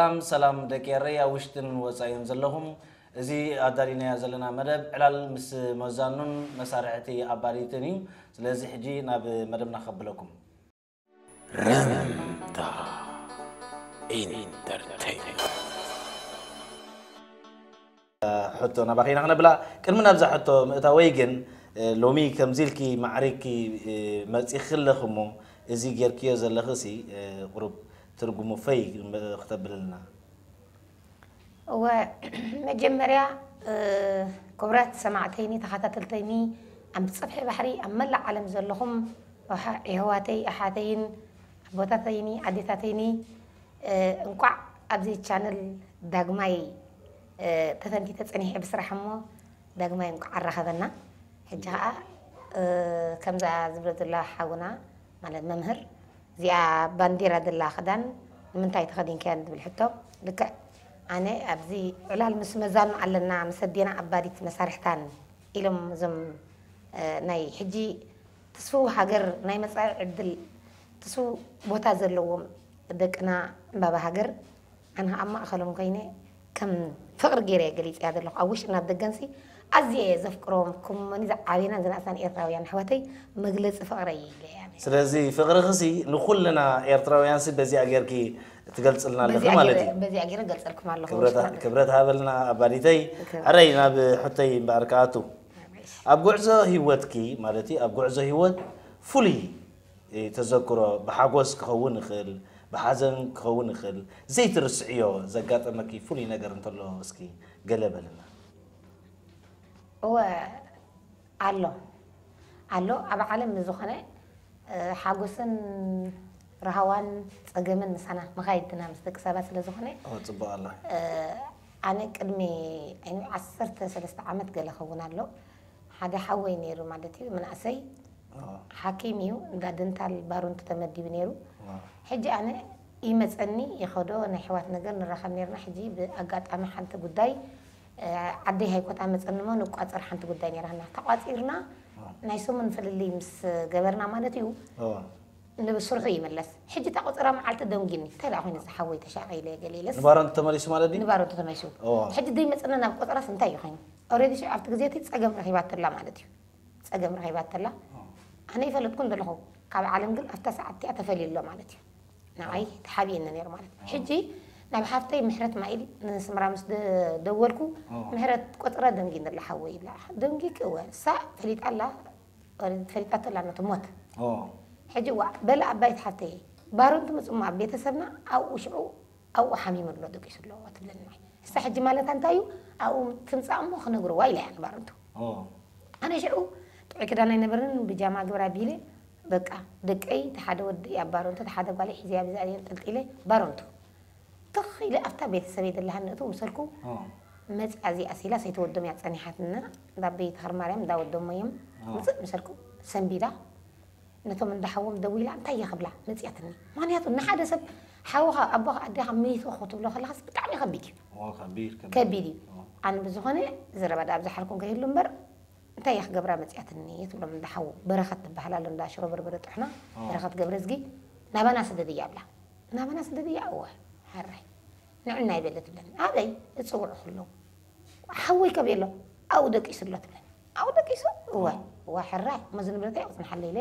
ሰላም ሰላም ደቂ ኤረይ ኣብ ውሽጥን ወጻኢን ዘለኹም፣ እዚ ኣዳሊናዮ ዘለና መደብ ዕላል ምስ መዛኑን መሳርሕቲ ኣባዲትን እዩ። ስለዚ ሕጂ ናብ መደብና ከብለኩም። ረምታ ኢንተርቴይንመንት። ሕቶ ናባኺ ኢና ክነብላ። ቅድሚ ናብዛ ሕቶ ምእታወይ ግን፣ እ፣ ሎሚ ከምዚ ኢልኪ ማዕሪግኪ፣ እ፣ መጺኺ ኣለኺ እሞ፣ እዚ ጌርክዮ ዘለኺ ሲ፣ እ፣ ቁሩብ ትርጉሙ ፈይ ክተብልልና። እወ፣ መጀመርያ፣ እ፣ ክቡራት ሰማዕተይኒ፣ ተኸታተልተይኒ፣ ኣብ ጸፍሒ ባሕሪ፣ ኣብ መላእ ዓለም ዘለኹም፣ ኣሓ-፣ የሕዋተይ፣ ኣሓተይን፣ ኣቦታተይኒ፣ ኣዴታተይኒ፣ እ፣ እንቋዕ ኣብዚ ቻነል ዳግማይ፣ እ፣ ተፈንቲተ ጸኒሐ ብስራሕ እሞ፣ ዳግማይ እንቋዕ ኣራኸበና። ሕጂ ኸኣ፣ እ፣ ከምዛ ዝብሎ ዘላ ሓውና፣ ማለት መምህር፣ እዚኣ ባንዴራ ዘላ ክዳን ንምንታይ ተኸዲንካያ ንትብል ሕቶ፣ ልክዕ ኣነ ኣብዚ ዕላል ምስ መዛኑ ኣለና፣ ምስ ኣዴና ኣባዲት መሳርሕታን ኢሎም እዞም፣ እ፣ ናይ ሕጂ ትስፉው ሃገር ናይ መጻኢ ዕድል ትስፉው ቦታ ዘለዎም ደቅና ዕምባባ ሃገር፣ ኣነ ኣብ ማእኸሎም ኮይነ ከም ፍቕሪ ገይረ እየ ገሊጸያ ዘለኹ። ኣብ ውሽጥን ኣብ ደገንሲ ኣዝየ እየ ዘፍቅሮም። ከምኡኒ ዝዓበናን ዝነኣስናን ኤርትራውያን ኣሕዋተይ መግለጺ ፍቕረይ እዩ ኢለ እየ ኣነ። ስለዚ ፍቕርኽሲ ንኹልና ኤርትራውያንሲ በዚኣ ጌርኪ ትገልጽልና ኣለኺ በዚኣ ማለት ገይረ እዩ። በዚኣ ገይረ እገልጸልኩም ኣለኹ። ክብረት ውሽጥና። ክብረት ሃበልና ኣባዲተይ። ክብረት። ሕረይ ናብ ሕቶይ እምበኣር ክኣቱ። ኣብ ጉዕዞ ህይወትኪ ማለት እዩ፣ ኣብ ጉዕዞ ህይወት ፍሉይ እ፣ ተዘክሮ ብሓጎስ ክኸውን ይኽእል፣ ብሓዘን ክኸውን ይኽእል፣ ዘይትርስዕዮ ዘጋጠመኪ ፍሉይ ነገር እንተሎ እስኪ ገለ በልና። እወ ኣሎ ኣሎ። ኣብ ዓለም ዝኾነ፣ እ፣ ሓጎስን ራህዋን ጸገምን ምሳና መኻይድና ምስ ደቂ ሰባት ስለ ዝኾነ፣ ኦ፣ ጽቡቕ ኣሎ። እ፣ ኣነ ቅድሚ ዓይኒ ዓሰርተ ሰለስተ ዓመት ገለ ኸውን ኣሎ። ሓደ ሓወይ ነይሩ ማለት እዩ፣ መናእሰይ ሓኪም እዩ፣ እንዳ ደንታል ባሮንቱ ተመዲቡ ነይሩ። ሕጂ ኣነ ይመጸኒ ይኸዶ ናይ ኣሕዋት ነገር ንራኸብ ነርና። ሕጂ ብኣጋጣሚ ሓንቲ ጉዳይ፣ እ፣ ዓደይ ሃይኮታ መጸኒ እሞ ንቋጸር ሓንቲ ጉዳይ ነይራና። ተቋጺርና ናይ ሰሙን ፍልልይ ምስ ገበርና ማለት እዩ፣ ንብስርሑ ይምለስ። ሕጂ እታ ቆጸራ መዓልቲ ደንጊኒ። እንታይ ደኣ ኮይኑ እዚ ሓወይ ተሻቒለ ገለ ኢለስ ንባሮንቱ ተመሊሱ ማለት ድዩ? ንባሮንቱ ተመሊሱ። እዎ። ሕጂ ደይመጸና ናብ ቆጸራስ እንታይ እዩ ኮይኑ? ኦሬዲ ሽዑ ኣብቲ ግዜ እቲ ጸገም ረኺባትላ ማለት እዩ። ጸገም ረኺባትላ። ኣነ ይፈለጥኩ እንደለኹ ካብ ዓለም ግን ኣብታ ሰዓት እቲኣ ተፈልዩ ኣሎ ማለት እዩ። ንዓይ ተሓቢእኒ ነይሩ ማለት እዩ። ሕጂ ናብ ሓፍተይ ምሕረት ማኢል ንስምራ ምስ ደ-፣ ደወልኩ፣ ምሕረት ቆጸራ ደንጊኒ ኣላ ሓወይ ኢላ። ደንጊኪ እወ። እሳ ፈሊጣ ኣላ፣ ፈሊጣቶ ኣላ ነቲ ሞት። ሕጂ ዋ በለ ኣባይቲ ሓፍተይ ባሮንቱ ምጽሞ ኣብ ቤተሰብና ኣብኡ ሽዑ ኣብኡ ሓሚሙ ኣሎ ደቂሱ ኣሎ ትብለኒ። ንሳ ሕጂ ማለታ እንታይ እዩ ኣብኡ ትምጻእ እሞ ክነግርዋ ኢላ እያ ንባሮንቱ። ኣነ ሽዑ ጥዑይ ክዳን ኣይነበረንን ብጃማ ግብራ ቢለ በቃ ደቀይ እቲ ሓደ ወዲ ኣብ ባሮንቱ እቲ ሓደ ጓለይ ሒዘያ ብዛ እየ ጠልጢለ ባሮንቱ ትኽ ኢለ ኣብታ ቤተሰበይ ደላ ሃነእቱ ምሰልኩ መጽያ እዚኣ ሲላ ሰይተወዶም እያ ጸኒሓትና እንዳ ኣበይ ተኽር ማርያም እንዳ ወዶሞ እዮም ውፅእ ምሰልኩ ሰንቢዳ ነቶም እንዳ ሓዎም ደዊላ እንታይ እየ ክብላ መጽያትኒ። ምኽንያቱ ንሓደ ሰብ ሓውኻ ኣቦኻ ኣዴኻ መይቱ ክትብሎ ከለኻስ ብጣዕሚ ከቢድ እዩ። እዎ፣ ከቢድ፣ ከቢድ። ከቢድ እዩ። እዎ። ኣነ ብዝኾነ ዘረባ ደኣ ኣብዛ ሓልኩም ከይህሉ እምበር እንታይ እየ ክገብራ መጽያትኒ ትብሎም እንዳ ሓዎም። በረኸት ትበሃል ኣሎ እንዳ ሽሮ በርበረ ጥሕና፣ እዎ። በረኸት ገብረዝጊ ናባና ስደድያ ኣብላ። ናባና ስደድያ እወ፣ ሓራይ። ንዕና ይበለ ትብለኒ። ኣበይ? እጽውዑ ከለዉ። ሓወይ ከበይ ኣሎ? ኣብኡ ደቂሱ ኣሎ ትብለኒ። ኣብኡ ደቂሱ? እወ፣ እወ፣ ሕራይ። እሞ እዚ ንብረተይ ኣጽንሓለይ ኢለ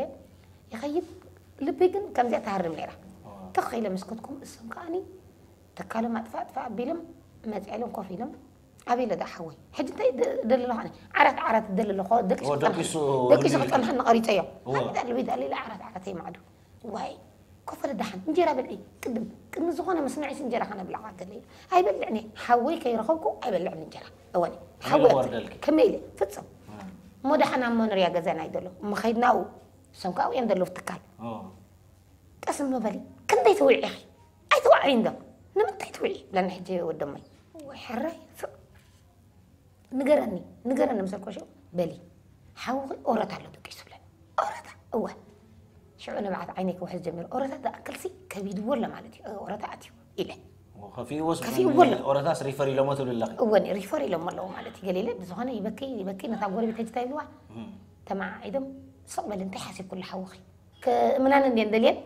ይኸይድ። ልበይ ግን ከምዚኣ ትሃርም ነይራ። ትኽ ኢለ ምስ ከድኩም እሶም ከኣኒ ተካሎም ኣጥፋ ኣጥፋ ኣቢሎም መጽያ ኢሎም ኮፍ ኢሎም ኣበይ ኣሎ ደኣ ሓወይ? ሕጂ እንታይ ደ-፣ ደሊ ኣለኹ ኣነ? ዓራት ዓራት ደሊ ኣለኹ። ደቂሱ እወ፣ ክጸንሐ-፣ ደቂሱ ደቂሱ ህልዩ ክጸንሐኒ ቀሪጸዮ። እወ። ኣበይ ደኣ ልበይ ደኣ ኢለ ዓራት ዓራት ይማዕዱ። ዋይ ኮፈለ ደሓን እንጀራ በልዒ ቅድም ቅድሚ ዝኾነ ምስምዒስ እንጀራ ከነብልዓ ገለ ኢሉ ኣይበልዕን እየ ሓወይ ከይረኸብኩ ኣይበልዕን እንጀራ እወኒ ሓወይ ከመይ ኢለ ፍጹም እሞ ደሓን ኣብ መኖርያ ገዛና እዩ ዘሎ እሞ ኸይድናኡ እሶም ከዓ እዮም ዘለዉ ትካል ቀስ እሞ በሊ ክንደይ ትውዒ ኢኺ ኣይትውዓይ እንዶ ንምንታይ ትውዒ ብለኒ ሕጂ ወደሞይ ወይ ሕራይ ንገረኒ ንገረኒ ምስ በልኩ ሽዑ በሊ ሓውኺ ኦረታ ኣሎ ደቂሱ ብለኒ ኦረታ እወ ሽዑ ንብዓት ዓይነይ ክውሕዝ ጀሚሩ ኦረታ ዝኣክልሲ ከቢድዎ ኣሎ ማለት እዩ ኦረታ ኣትዩ ኢለ ከፊእዎስ ከፊእዎ ኣሎ ኦረታስ ሪፈር ኢሎሞ ትብል ኣለኺ እወ ሪፈር ኢሎሞ ኣለዉ ማለት እዩ ገለ ኢለ ብዝኾነ ይበኪ ይበኪ ነታ ጎረቤት ሕጂ እንታይ ይብልዋ ተመዓዒዶም ስቕ በሊ እንታይ ሓሲብኩሉ ሓውኺ ምናን እንድየን ደልየን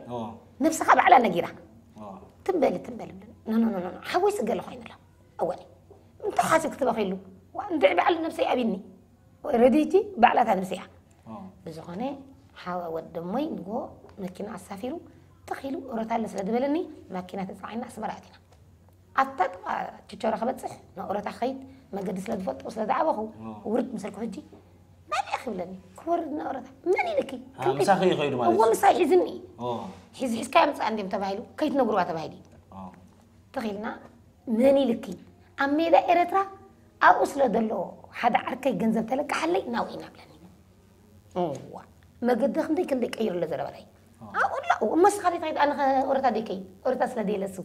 ነብስኻ ባዕላ ነጊራ ትም በሊ ትም በሊ ብለኒ። ኖ ኖ ኖ ኖ ሓወይ ስገለ ኮይኑ ኣሎ። እወ እንተ ሓሲብ ክትበኺሉ እንድዒ ባዕሉ ነብሰይ ኣብኒ። ወይ ረድይቲ ባዕላታ ነብሰያ። ብዝኾነ ሓወ ወደሞይ ንጎ መኪና ኣሳፊሩ ተኺሉ ኦረታ ኣለ ስለ ዝበለኒ ማኪና ተፃዒና ኣስመራ ኣቲና። ኣብታ ጥቓ ችቾራ ክበፅሕ ንኦረታ ክኸይድ መገዲ ስለ ዝፈልጦ ስለ ዝዓበኹ ውርድ ምስልኩ ሕጂ መን ኢኺ ይብለኒ ክወርድ ንኦረታ መን ኢልኪ ምሳኺ ይኸይዱ ማለት እዎ ምሳይ ሒዝኒ ሒዝ ሒዝካ ምፃ እንዲም ተባሂሉ ከይትነግርዋ ተባሂሉ ተኺልና መን ኢልኪ ኣብ ሜዳ ኤረትራ ኣብኡ ስለ ዘሎ ሓደ ዓርከይ ገንዘብ ተለቃሓለይ ናብኡ ኢና ብለኒ እዋ መገዲ ክንደይ ክንደይ ቀይሩ ኣሎ ዘረባላይ ኣብኡ ኣሎ እሞ ስኻ ዴት ኸይድ ኣነ ኦረታ ደይከይ ኦረታ ስለ ደይለሱ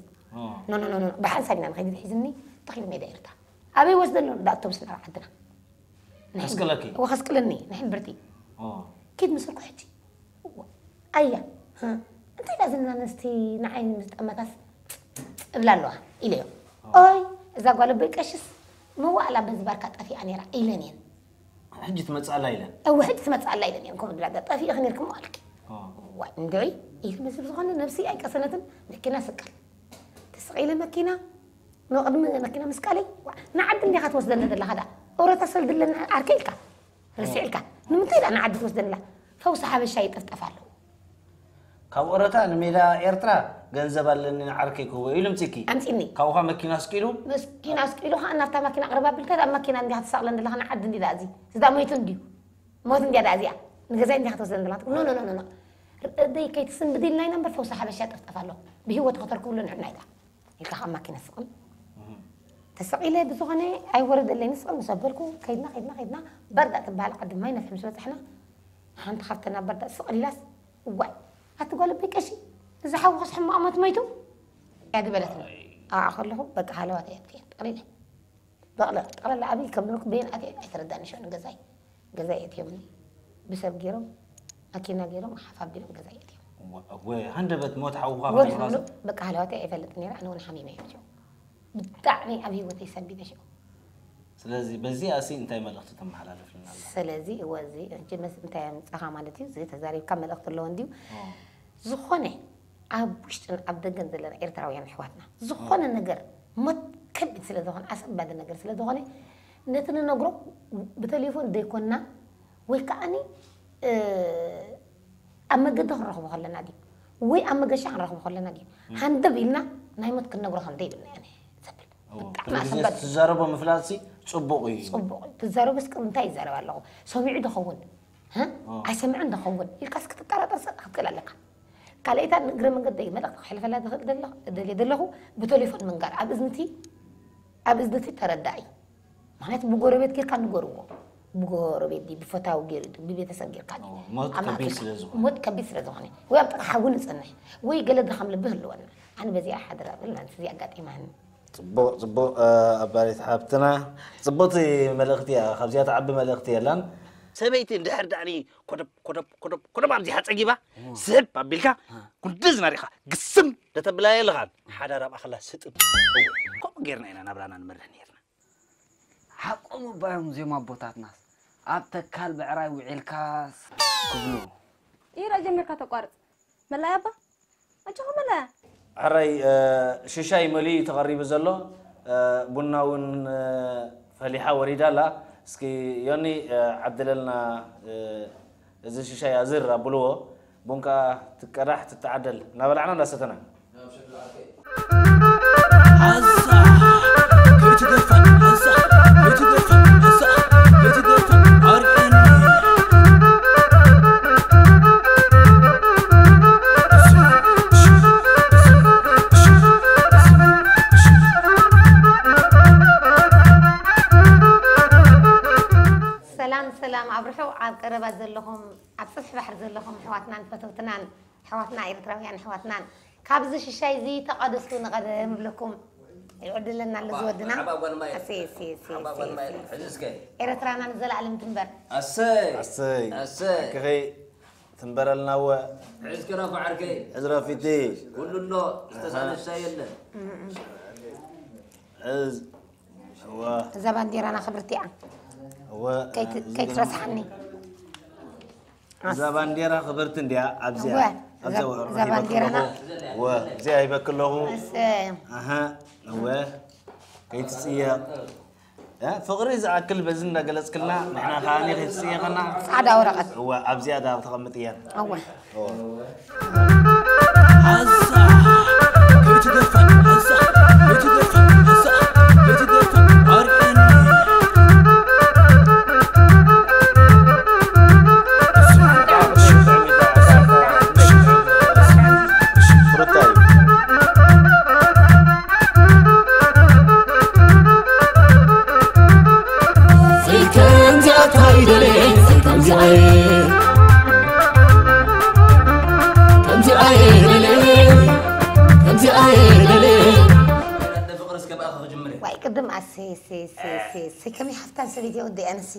ኖ ኖ ኖ ኖ ብሓንሳብ ኢና ንኸይድ ሒዝኒ ተኺሉ ሜዳ ኤረትራ ኣበይ ወስደሎ ዳ ኣውቶቡስ ናራ ዓድና ኣስቀለኪ ወኸስቅልኒ ንሕምብርቲ ኪድ ምስልኩ ሕጂ ኣያ እንታይ ዳ ዝና ነስቲ ንዓይኒ ምስ ጠመታስ እብላ ኣለዋ ኢለዮ ኦይ እዛ ጓል ኣቦይ ቀሽስ መዋእላ በዚ ባርካ ጠፊኣ ነይራ ኢለን እየን ሕጂ ትመፅእ ኣላ ኢለን እወ ሕጂ ትመፅእ ኣላ ኢለን እየን ከምኡ ድላጋ ጠፊእኺ ነርክሞ ኣልኪ ዋይ እንድዒ ኢሉ ምስብ ዝኾነ ነብሲ ኣይቀሰነትን መኪና ስቀል ተስቒለ መኪና ንቕድሚ መኪና ምስቃለይ ንዓዲ እንዲኻ ትወስደኒ ዘለኻ ዳ ኦረታ ሰልድለኒ ዓርከ ኢልካ ርስዕ ኢልካ ንምንታይ ዳ ንዓዲ ትወስደኒ ላ ፈውሲ ሓበሻ ይጥፍጠፍ ኣለዉ ካብ ኦረታ ንሜዳ ኤርትራ ገንዘብ ኣለኒ ንዓርከይ ክህቦ ኢሉ ምፅኪ ኣምፂኒ ካብኡ ኸ መኪና ኣስቂሉ መኪና ኣስቂሉ ኸዓ ናብታ መኪና ቅርብ ኣቢልካ ዳ መኪና እንዲኻ ትሰቕለን ዘለኻ ንዓዲ እንዲ ዳ እዚ እዚ ዳ ሞይቱ እንድዩ ሞት እንድያ ዳ እዚኣ ንገዛይ እንዲኻ ትወስደኒ ዘለኻ ኖ ኖ ኖ ኖ ርእደይ ከይትስንብድ ኢልና ኢና እምበር ፈውሲ ሓበሻ ጠፍጠፍ ኣሎ ብህይወት ከተርክብሉ ንዕና ኢዳ ኢልካ ካብ ማኪና ስቕል ተሰቒለ ብዝኾነ ኣይወረደለይን ስቕል ምስ ኣበልኩ ከይድና ከይድና ከይድና በርዳ ትበሃል ዓዲ ማይ ነፍሒ ምስ በፃሕና ሓንቲ ካብተና በርዳ ስቕል ኢላስ እዋይ ኣቲ ጓል ኣቦይ ቀሺ እዚ ሓውኻስ ሕማቕ ሞት መይቱ እያ ዝበለትኒ ኣብኣ ከለኹ በቃ ሃለዋት እያ ትክየን ጠቕሊለ በቕለ ጠቕላላ ኣብይ ከም ነበርኩ በየን ኣትየ ኣይተረዳእኒ ሽዑ ንገዛይ ገዛይ ኣእትዮምኒ ብሰብ ገይሮም ማኪና ገይሮም ሓፍ ኣቢሎም ገዛይ ኣእትዮም ወይ ሃንደበት ሞት ሓውኻ ሞት ከመይ ምሉ ራሱ? በቃ ሃለዋተይ ኣይፈልጥ ነይረ ኣነ እውን ሓሚመ እዮም ሽዑ ብጣዕሚ ኣብ ህይወተይ ሰንቢደ ሽዑ ስለዚ በዚኣ ሲ እንታይ መልእኽቲ ተመሓላልፍልና ኣላ? ስለዚ እወ እዚ ሕጂ መስ እንታይ ኣምጻኻ ማለት እዩ እዚ ተዛሪብካ መልእኽቲ ኣለዎ እንድዩ ዝኾነ ኣብ ውሽጥን ኣብ ደገን ዘለና ኤርትራውያን ኣሕዋትና ዝኾነ ነገር ሞት ከቢድ ስለ ዝኾነ ኣሰንባዲ ነገር ስለ ዝኾነ ነቲ ንነግሮ ብቴሌፎን ዘይኮንና ወይ ከዓኒ ኣብ መገዲ ክንረኽቦ ከለና ድዩ ወይ ኣብ መገሻ ክንረኽቦ ከለና ድዩ ሃንደብ ኢልና ናይ ሞት ክንነግሮ ከም ዘይብልና እየ ዘብል ብጣዕሚ ኣሰንባዲ ትዛረቦ ምፍላጥ ፅቡቅ እዩ ፅቡቅ እዩ ትዛረቡ እስከ እንታይ ይዛረብ ኣለኹ ሰሚዑ ዝኸውን ኣይሰምዕን ዝኸውን ኢልካ እስክትጠራጠር ሰጥ ክትክእል ኣለካ ካልኣይታ ንእግረ መንገደይ መልእኽቲ ክሕልፈላ ዝኽእል ዘለኹ እደልየ ዘለኹ ብቴሌፎን ምንጋር ኣብ እዝንቲ ኣብ እዝንቲ ተረዳኢ ማለት ብጎረቤት ጌርካ ንገርዎ ብጎረቤት ድዩ ብፈታዊ ገይሩ ድዩ ብቤተሰብ ጌርካ ድዩ ሞት ኣብ ከቢድ ማእከል ስለ ዝኾነ። ሞት ከቢድ ስለ ዝኾነ ወይ ኣብ ጥቓ ሓዊ ንጸንሕ ወይ ገለ ድኻም ልቢ ህልወና ኣነ በዚኣ ሓደራ ብል ማለት እዚ ኣጋጢማኒ ጽቡቕ ጽቡቕ ኣባሪት ሓብትና ጽቡቕቲ መልእኽቲ እያ ካብዚኣ ትዓቢ መልእኽቲ የላን ሰበይቲ እንድሕር ዳኒ ኮደብ ኮደብ ኮደብ ኮደብ ኣብዚሓ ጸጊባ ስሕብ ኣቢልካ ኩንዲ ዝናሪኻ ግስም ደተብላ የለኻን ሓዳር ኣብ ኣኸላ ስጥብ ከምኡ ጌርና ኢና ናብራና ንመርሕ ነርና ሓቆም እባ እዮም እዚኦም ኣቦታትናስ ኣብ ተካል ብዕራይ ውዒልካስ ክብሉ ኢራ ጀሚርካ ተቋርጽ መላይ ኣባ ኣጆኹም መላይ ሕራይ ሽሻይ መሊኡ እዩ ተቐሪቡ ዘሎ ቡና እውን ፈሊሓ ወሪዳ ኣላ እስኪ ዮኒ ዓድለልና እዚ ሽሻይ ኣዝር ኣብልዎ ቡን ከዓ ትቀዳሕ ትተዓደል እናበላዕና እንዳሰተና ሰላም ሰላም ኣብ ርሑቕ ኣብ ቀረባ ዘለኹም ኣብ ጽፍሒ ባሕሪ ዘለኹም ኣሕዋትናን ፈተውትናን ኣሕዋትና ኤርትራውያን ኣሕዋትናን ካብዚ ሽሻይ እዚ ተቐደሱ ንቐደም እብለኩም ይዕድለና ኣሎ ዝወድና ኣሰይ ኣሰይ ኣሰይ ኣሰይ ኣሰይ ኤረትራና ንዘላለም ትንበር ኣሰይ ኣሰይ ኣሰይ ኣሰይ ኣክኸይ ትንበረልና እወ ሕዝክራ ፋዓርከይ ዕዝራ ፊቲ ኩሉ ኣሎ ዝተሳነ ሽሻይ የለን ሕዝ እዋ እዛ ባንዴራና ክብርቲ እያ እወ ከይት- እዚ ከይትረስሓኒ እዛ ባንዴራ ክብርቲ እንድያ ኣብዚኣ እወ ኣብዚኣ እዛ ባንዴራና። ወ እዚኣ ሂበክ ኣለኹ። ኣሃ። እወ። ከይትፅየቕ። ፍቕሪ ዝኣክል በዚ እንዳገለፅክልና ንሕና ከዓ ከይትፅየቐና። ፃዕዳ ወረቐት። እወ ኣብዚኣ ዳ ተቐምጥ እየን። እወ። ዋይ ቅድም ኣሰይ ኣሰይ ኣሰይ ኣሰይ ኣሰይ ከመይ ሓፍታም ሰበይቲ እየ ወደይ ኣነሲ።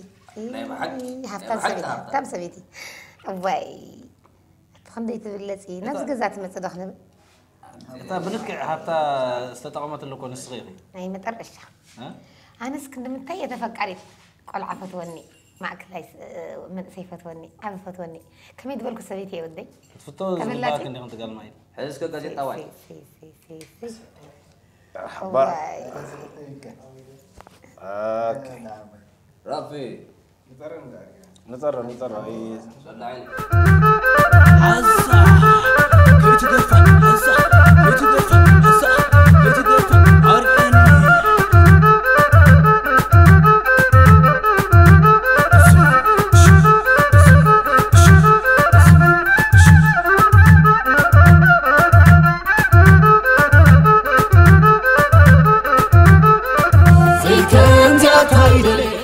ናይ ብሓቂ፣ ናይ ሃብታም ብሓቂ ሰበይቲ፣ ሃብታም። ሃብታም ሰበይቲ። እዋይ፣ እቲ ክንደይ ትብለጺ፣ ናብዚ እታ ገዛ ትመጽእ ዶ ክንብል? እታ ብልክዕ ሃብታ ዝተጠቐመትሉ እኮ ንስኺ ኢኺ። ናይ መጠረሻ። እ? ኣነስ ክንዲ ምንታይ እየ ተፈቃሪት። ቆልዓ ፈትወኒ፣ ማእከላይ ስ-፣ መንእሰይ ፈትወኒ፣ ዓቢ ፈትወኒ። ከመይ ዝበልኩ ሰበይቲ እየ ወደይ? ክትፍቶ ተበላጺ? ዝግባኣኪ እንዲኺ፣ እንቲ ጋል ማይ። ሕዚ እስከ ጋዜጣ ዋይ። ሲ፣ ሲ፣ ሲ፣ ሲ፣ ሲ። መርሓባ። እዋይ። ኦኬ። ራፊ። ንጠረ፣ ንጠረ። ኣይ። ሰላዒ።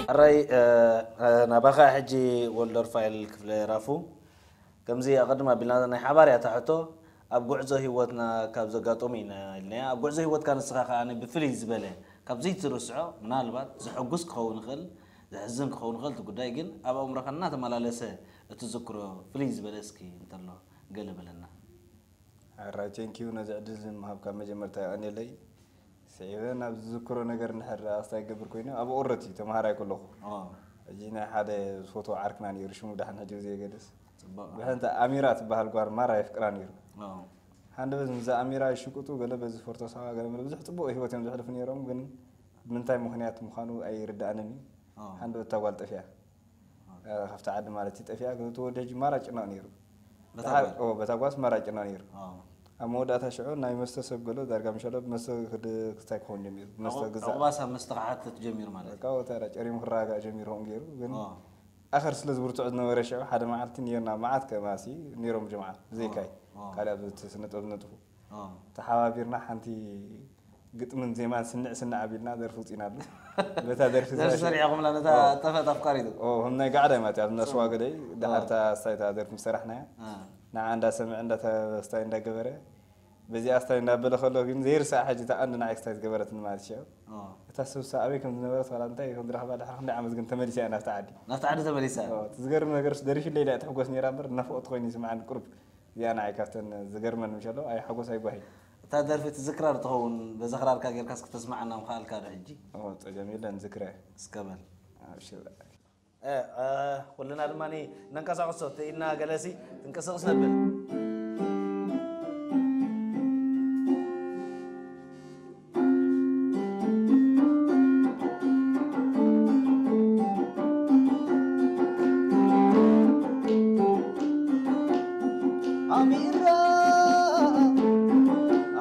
ሕራይ፣ እ፣ እ፣ ናባኻ ሕጂ ወልደሩፋኤል ክፍለ ራፉ። ከምዚ ኣቐድም ኣቢልና ናይ ሓባር እያ እታ ሕቶ። ኣብ ጉዕዞ ህይወትና ካብ ዘጋጠሙ ኢና ኢልናያ። ኣብ ጉዕዞ ህይወትካ ንስኻ ከኣ ብፍልይ ዝበለ ካብ ዘይትርስዖ፣ ምናልባት ዘሐጉስ ክኸውን ይኽእል፣ ዘሕዝን ክኸውን ይኽእል፣ እቲ ጉዳይ ግን ኣብ ኣእምሮኻ እናተመላለሰ እትዝክሮ ፍልይ ዝበለ እስኪ እንተሎ ገለ በለና። ሕራይ፣ ቴንኪዩ ነዚ ዕድል ምሃብካ መጀመርታ የቐንየለይ። ስዒበ ናብ ዝዝክሮ ነገር እንድሕር ደኣ ክስታይ ክገብር ኮይኑ፣ ኣብ ቁረት እዩ ተምሃራይ ከለኹ። ኦ። ሕጂ ናይ ሓደ ዝፈትዎ ዓርክና ነይሩ፣ ሽሙ ደሓን ሕጂ ዘይገድስ። ጽቡቕ። ብሕንተ ኣሚራ ትበሃል ጓል ማራ የፍቅራ ነይሩ። ኦ። ሓንደ በዚ ምስዛ ኣሚራ ይሽቅጡ፣ ገለ በዚ ፎርቶ ሳዋ፣ ገለ መለ ብዙሕ ጽቡቕ ህይወት እዮም ዘሕልፉ ነይሮም፣ ግን ብምንታይ ምኽንያት ምዃኑ ኣይርድኣንን እዩ። ኦ። ሓንደ በታ ጓል ጠፊኣ። እ፣ ካብቲ ዓዲ ማለት እዩ ጠፊኣ፣ እቲ ወዲ ሕጂ ማራ ጭናቕ ነይሩ። በታ ደሓር፣ ጓል? ኦ፣ በታ ጓስ ማራ ጭናቕ ነይሩ። ኦ። ኣብ መወዳእታ ሽዑ ናይ መስተ ሰብ ገሎ ዳርጋ ምሸሎ ብመስተ ክድ-፣ ክስታይ ክኸውን ጀሚሩ። ብመስተ ዕቑ-፣ ግዛእ። ዕቑባስ ኣብ መስተ ክሓትት ጀሚሩ ማለት እዩ። በቃ፣ ወታራ ጨሪሙ ክረጋጋእ ጀሚሩ ከምኡ ገይሩ። ግን ኦ። ኣኸር ስለ ዝብርትዑ ዝነበረ ሽዑ ሓደ መዓልቲ ነይርና መዓት ከማሲ ነይሮም ጀምዓ፣ ብዘይካይ። ኦ፣ ኦ። ካልእ ኣብዚ እቲ ስነ ጥበብ ዝነጥፉ። ኦ። ተሓባቢርና ሓንቲ ግጥምን ዜማን ስንዕ ስንዕ ኣቢልና ደርፊ ውፂእናሉ። በታ ደርፊ ደርፊ እዚኣ ሰሪዕኹምላ ነታ ኦ። ጠፈት ኣፍቃሪቱ? ኦ፣ ከም ናይ ጋዕዳይ ማለት እዩ። ኣብ ነስዋ ጽቡቅ። ገደይ፣ ደሓር ኦ። እታ ስታይ እታ ደርፊ ምስ ሰራሕናያ፣ አ። ንዓ እንዳሰምዐ፣ እንዳተ-፣ ስታይ እንዳገበረ፣ በዚኣ ስታይ እንዳበለ ከሎ ግን ዘይርሳዕ ሕጂ እታ ቀንዲ ንዓይ ስታይ ዝገበረትኒ ማለት እዩ። ኦ። እታ ሰብ እሳ ኣበይ ከም ዝነበረት ዋላ እንታይ ከም ዝረኽባ ድሕሪ ክንደይ ዓመት ግን ተመሊሳ እያ ናብቲ ዓዲ። ናብቲ ዓዲ ተመሊሳ? ኦ፣ እቲ ዝገርም ነገር ደሪፊለይ ኢላ እያ ትሕጎስ ነይራ እምበር፣ ናፍቖት ኮይኑ ይስምዓኒ ቁሩብ። እዚኣ ንዓይ ካብተን ዝገርመኒ ምሸሎ፣ ኣይ ሓጎስ ኣይጓሂ። እታ ደርፊ ትዝክራ ዶ ትኸውን? በዛ ክራርካ ጌርካስ ክተስምዓና ምኸኣልካ ዶ ሕጂ? ኦ፣ ጸገም የለን፣ ዝክረ። እስከ በል። ኣብሽር። እ፣ እ፣ ኩልና ድማ ነንቀሳቕሶ፣ ትኢና ገለሲ ትንቀሳቕስ ነብል። ኣሚራ፣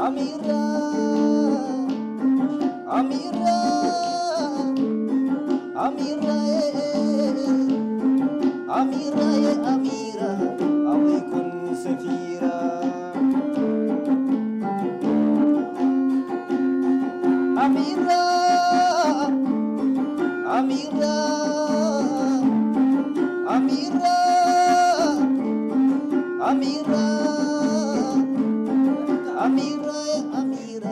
ኣሚራ፣ ኣሚራ፣ ኣሚራ፣ ኣሚራ፣ ኣሚራ፣ ኣሚራ፣ ኣበይ ኮን ሰፊራ? ኣሚራ፣ ኣሚራ፣ ኣሚራ፣ ኣሚራ፣ ኣሚራ፣ ኣሚራ፣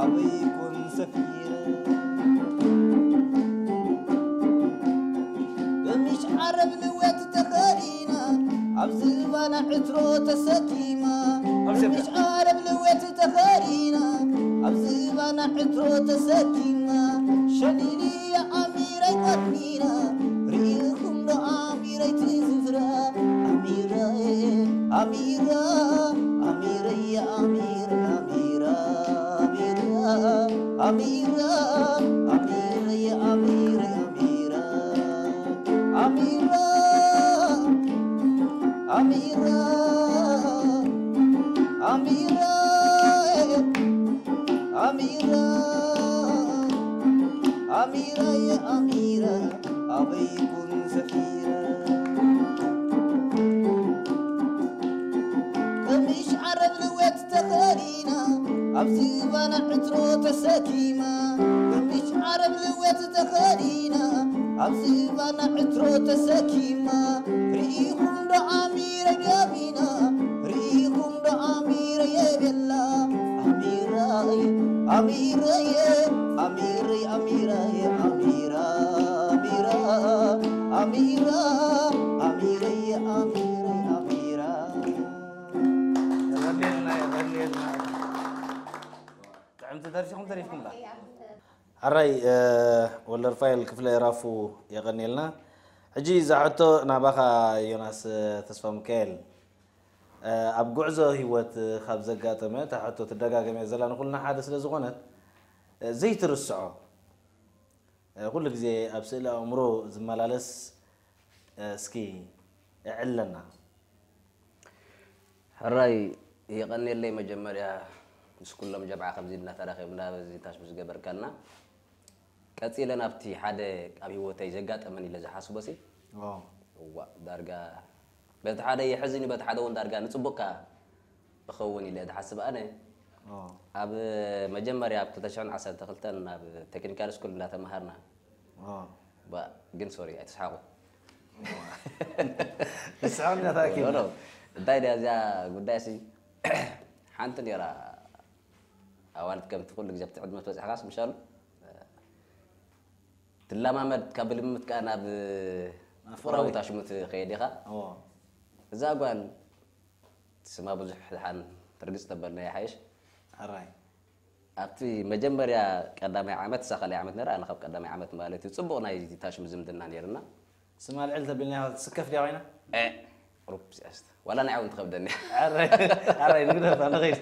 ኣበይ ኮን ሰፊራ? ቀሚሽ ዓረብ ልወት ተኸዲና፣ ኣብ ዝባና ዕትሮ ተሰኪማ። ኣብ ዝባ- ቀሚሽ ዓረብ ልወት ተኸዲና፣ ኣብ ዝባና ዕትሮ ተሰኪማ። ሸሊልያ ኣሚረይ ቀኒና፣ ርኢኹም ዶ ኣሚረይ ትዝፍራ? ኣሚረይ፣ Amira, Amira, ya Amira, Amira, Amira, Amira, Amira, ya Amira, Amira, Amira, Amira, Amira, eh, Amira, Amira, ya Amira, Abaikun Safira. ቀሚሽ ዓረብ ልወት ተኸዲና፣ ኣብ ዝባና ዕትሮ ተሰኪማ። ቀሚሽ ዓረብ ልወት ተኸዲና፣ ኣብ ዝባና ዕትሮ ተሰኪማ። ርኢኹም ዶ ዓሚረ ገቢና፣ ርኢኹም ዶ ዓሚረ የቤላ። ኣሚራይ፣ ኣሚረየ፣ ኣሚረይ፣ ኣሚራየ፣ ኣሚራ፣ ኣሚራ፣ ኣሚራ፣ ኣሚረየ፣ ኣሚረይ፣ ኣሚራ። የቐንየልና፣ የቐንየልና። ጥዕምቲ ደርፊኹም ተሪፍኩምላ። ሕራይ፣ እ፣ ወልደርፋኤል ክፍለ ራፉ የቐንየልና። ሕጂ እዛ ሕቶ ናባኻ ዮናስ ተስፋ ሚካኤል። እ፣ ኣብ ጉዕዞ ህይወት ካብ ዘጋጠመ፣ እታ ሕቶ ትደጋገም እያ ዘላ ንኹልና ሓደ ስለ ዝኾነት፣ እ፣ ዘይትርስዖ፣ እ፣ ኩሉ ግዜ ኣብ ስእሊ ኣእምሮ ዝመላለስ፣ እ፣ እስኪ እዕለና። ሕራይ የቐንየለይ። መጀመርያ ምስ ኩሎም ጀምዓ ከምዚ ኢልና ተራኺብና በዚ ታሽሙ ዝገበርካልና። ቀጺለ ናብቲ ሓደ ኣብ ህይወተይ ዘጋጠመን ኢለ ዝሓስቦ ሲ፣ ዋው። እዋ፣ ዳርጋ በቲ ሓደ የሕዝን እዩ፣ በቲ ሓደ እውን ዳርጋ ንጽቡቕካ እኸውን ኢለ ዝሓስብ ኣነ። ዋው። ኣብ መጀመርያ ኣብ ክልተ ሽሕን ዓሰርተ ክልተን ኣብ ቴክኒካል ስኩል እንዳተማሃርና። ዋው። ባ-፣ ግን ሶሪ ኣይትስሓቑ። ንስሓቕ ኢና ተኣኪብና። ኖ፣ ኖ። እንታይ ድያ እዚኣ ጉዳይ ሲ ሓንቲ ነይራ። ኣዋልድ ከምቲ ኩሉ ግዜ ኣብቲ ዕድመ ትበጽሕካስ ምሻሉ ትለማመድ፣ ካብ ልምምድ ከኣ ናብ ናብ ፍቕራዊ ፍቕራዊ። ታሽሙ ትኸይድ ኢኻ። እዎ። እዛ ጓል ስማ ብዙሕ ድሓን ርግጽ ተበልና ይሓይሽ። ሕራይ። ኣብቲ መጀመርያ ቀዳማይ ዓመት፣ እሳ ካልኣይ ዓመት ነይራ፣ ኣነ ካብ ቀዳማይ ዓመት ማለት እዩ። ጽቡቕ ናይ ታሽሙ ዝምድና ነይርና። ስማ ልዕል ተቢልና ትስከፍ ድያ ኮይና? ኤ፣ ሩፕ ሲያስት። ዋላ ንዓይ እውን ትኸብደኒ። ኣረ፣ ኣረ፣ ንግደፋ፣ ንኸይድ።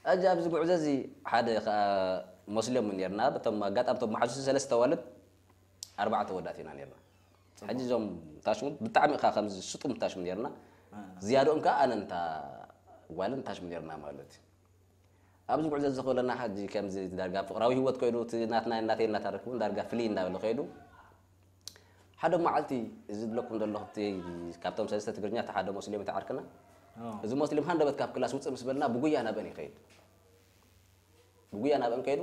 ሕጂ ኣብዚ ጉዕዞ እዚ ሓደ ኸኣ ሞስሊም እውን ነይርና። በቶም ኣጋጣሚ እቶም መሓዙት ሰለስተ ኣዋልድ፣ ኣርባዕተ ኣወዳት ኢና ነይርና። ጽቡቕ። ሕጂ እዞም ታሽሙ ብጣዕሚ ኸኣ ከምዚ ስጡም ታሽሙ ነይርና። እ። ዝያድኦም ከኣ ኣነን እታ ጓልን ታሽሙ ነይርና ማለት እዩ። ኣብዚ ጉዕዞ እዚ ከለና ሕጂ ከምዚ ዳርጋ ፍቕራዊ ህይወት ከይዱ፣ እቲ ናትና ናተይ እናተረክቡ ዳርጋ ፍልይ እናበለ ከይዱ። ሓደ መዓልቲ እዚ ዝብለኩም ዘለኹ እቲ ካብቶም ሰለስተ ትግርኛ እቲ ሓደ ሞስሊም እቲ ዓርክና። ኣዎ። እዚ ሞስሊም ሃንደበት ካብ ክላስ ውፅእ ምስ በልና ብጉያ ናብአን ይኸይድ። ብጉያ ናብአን ከይዱ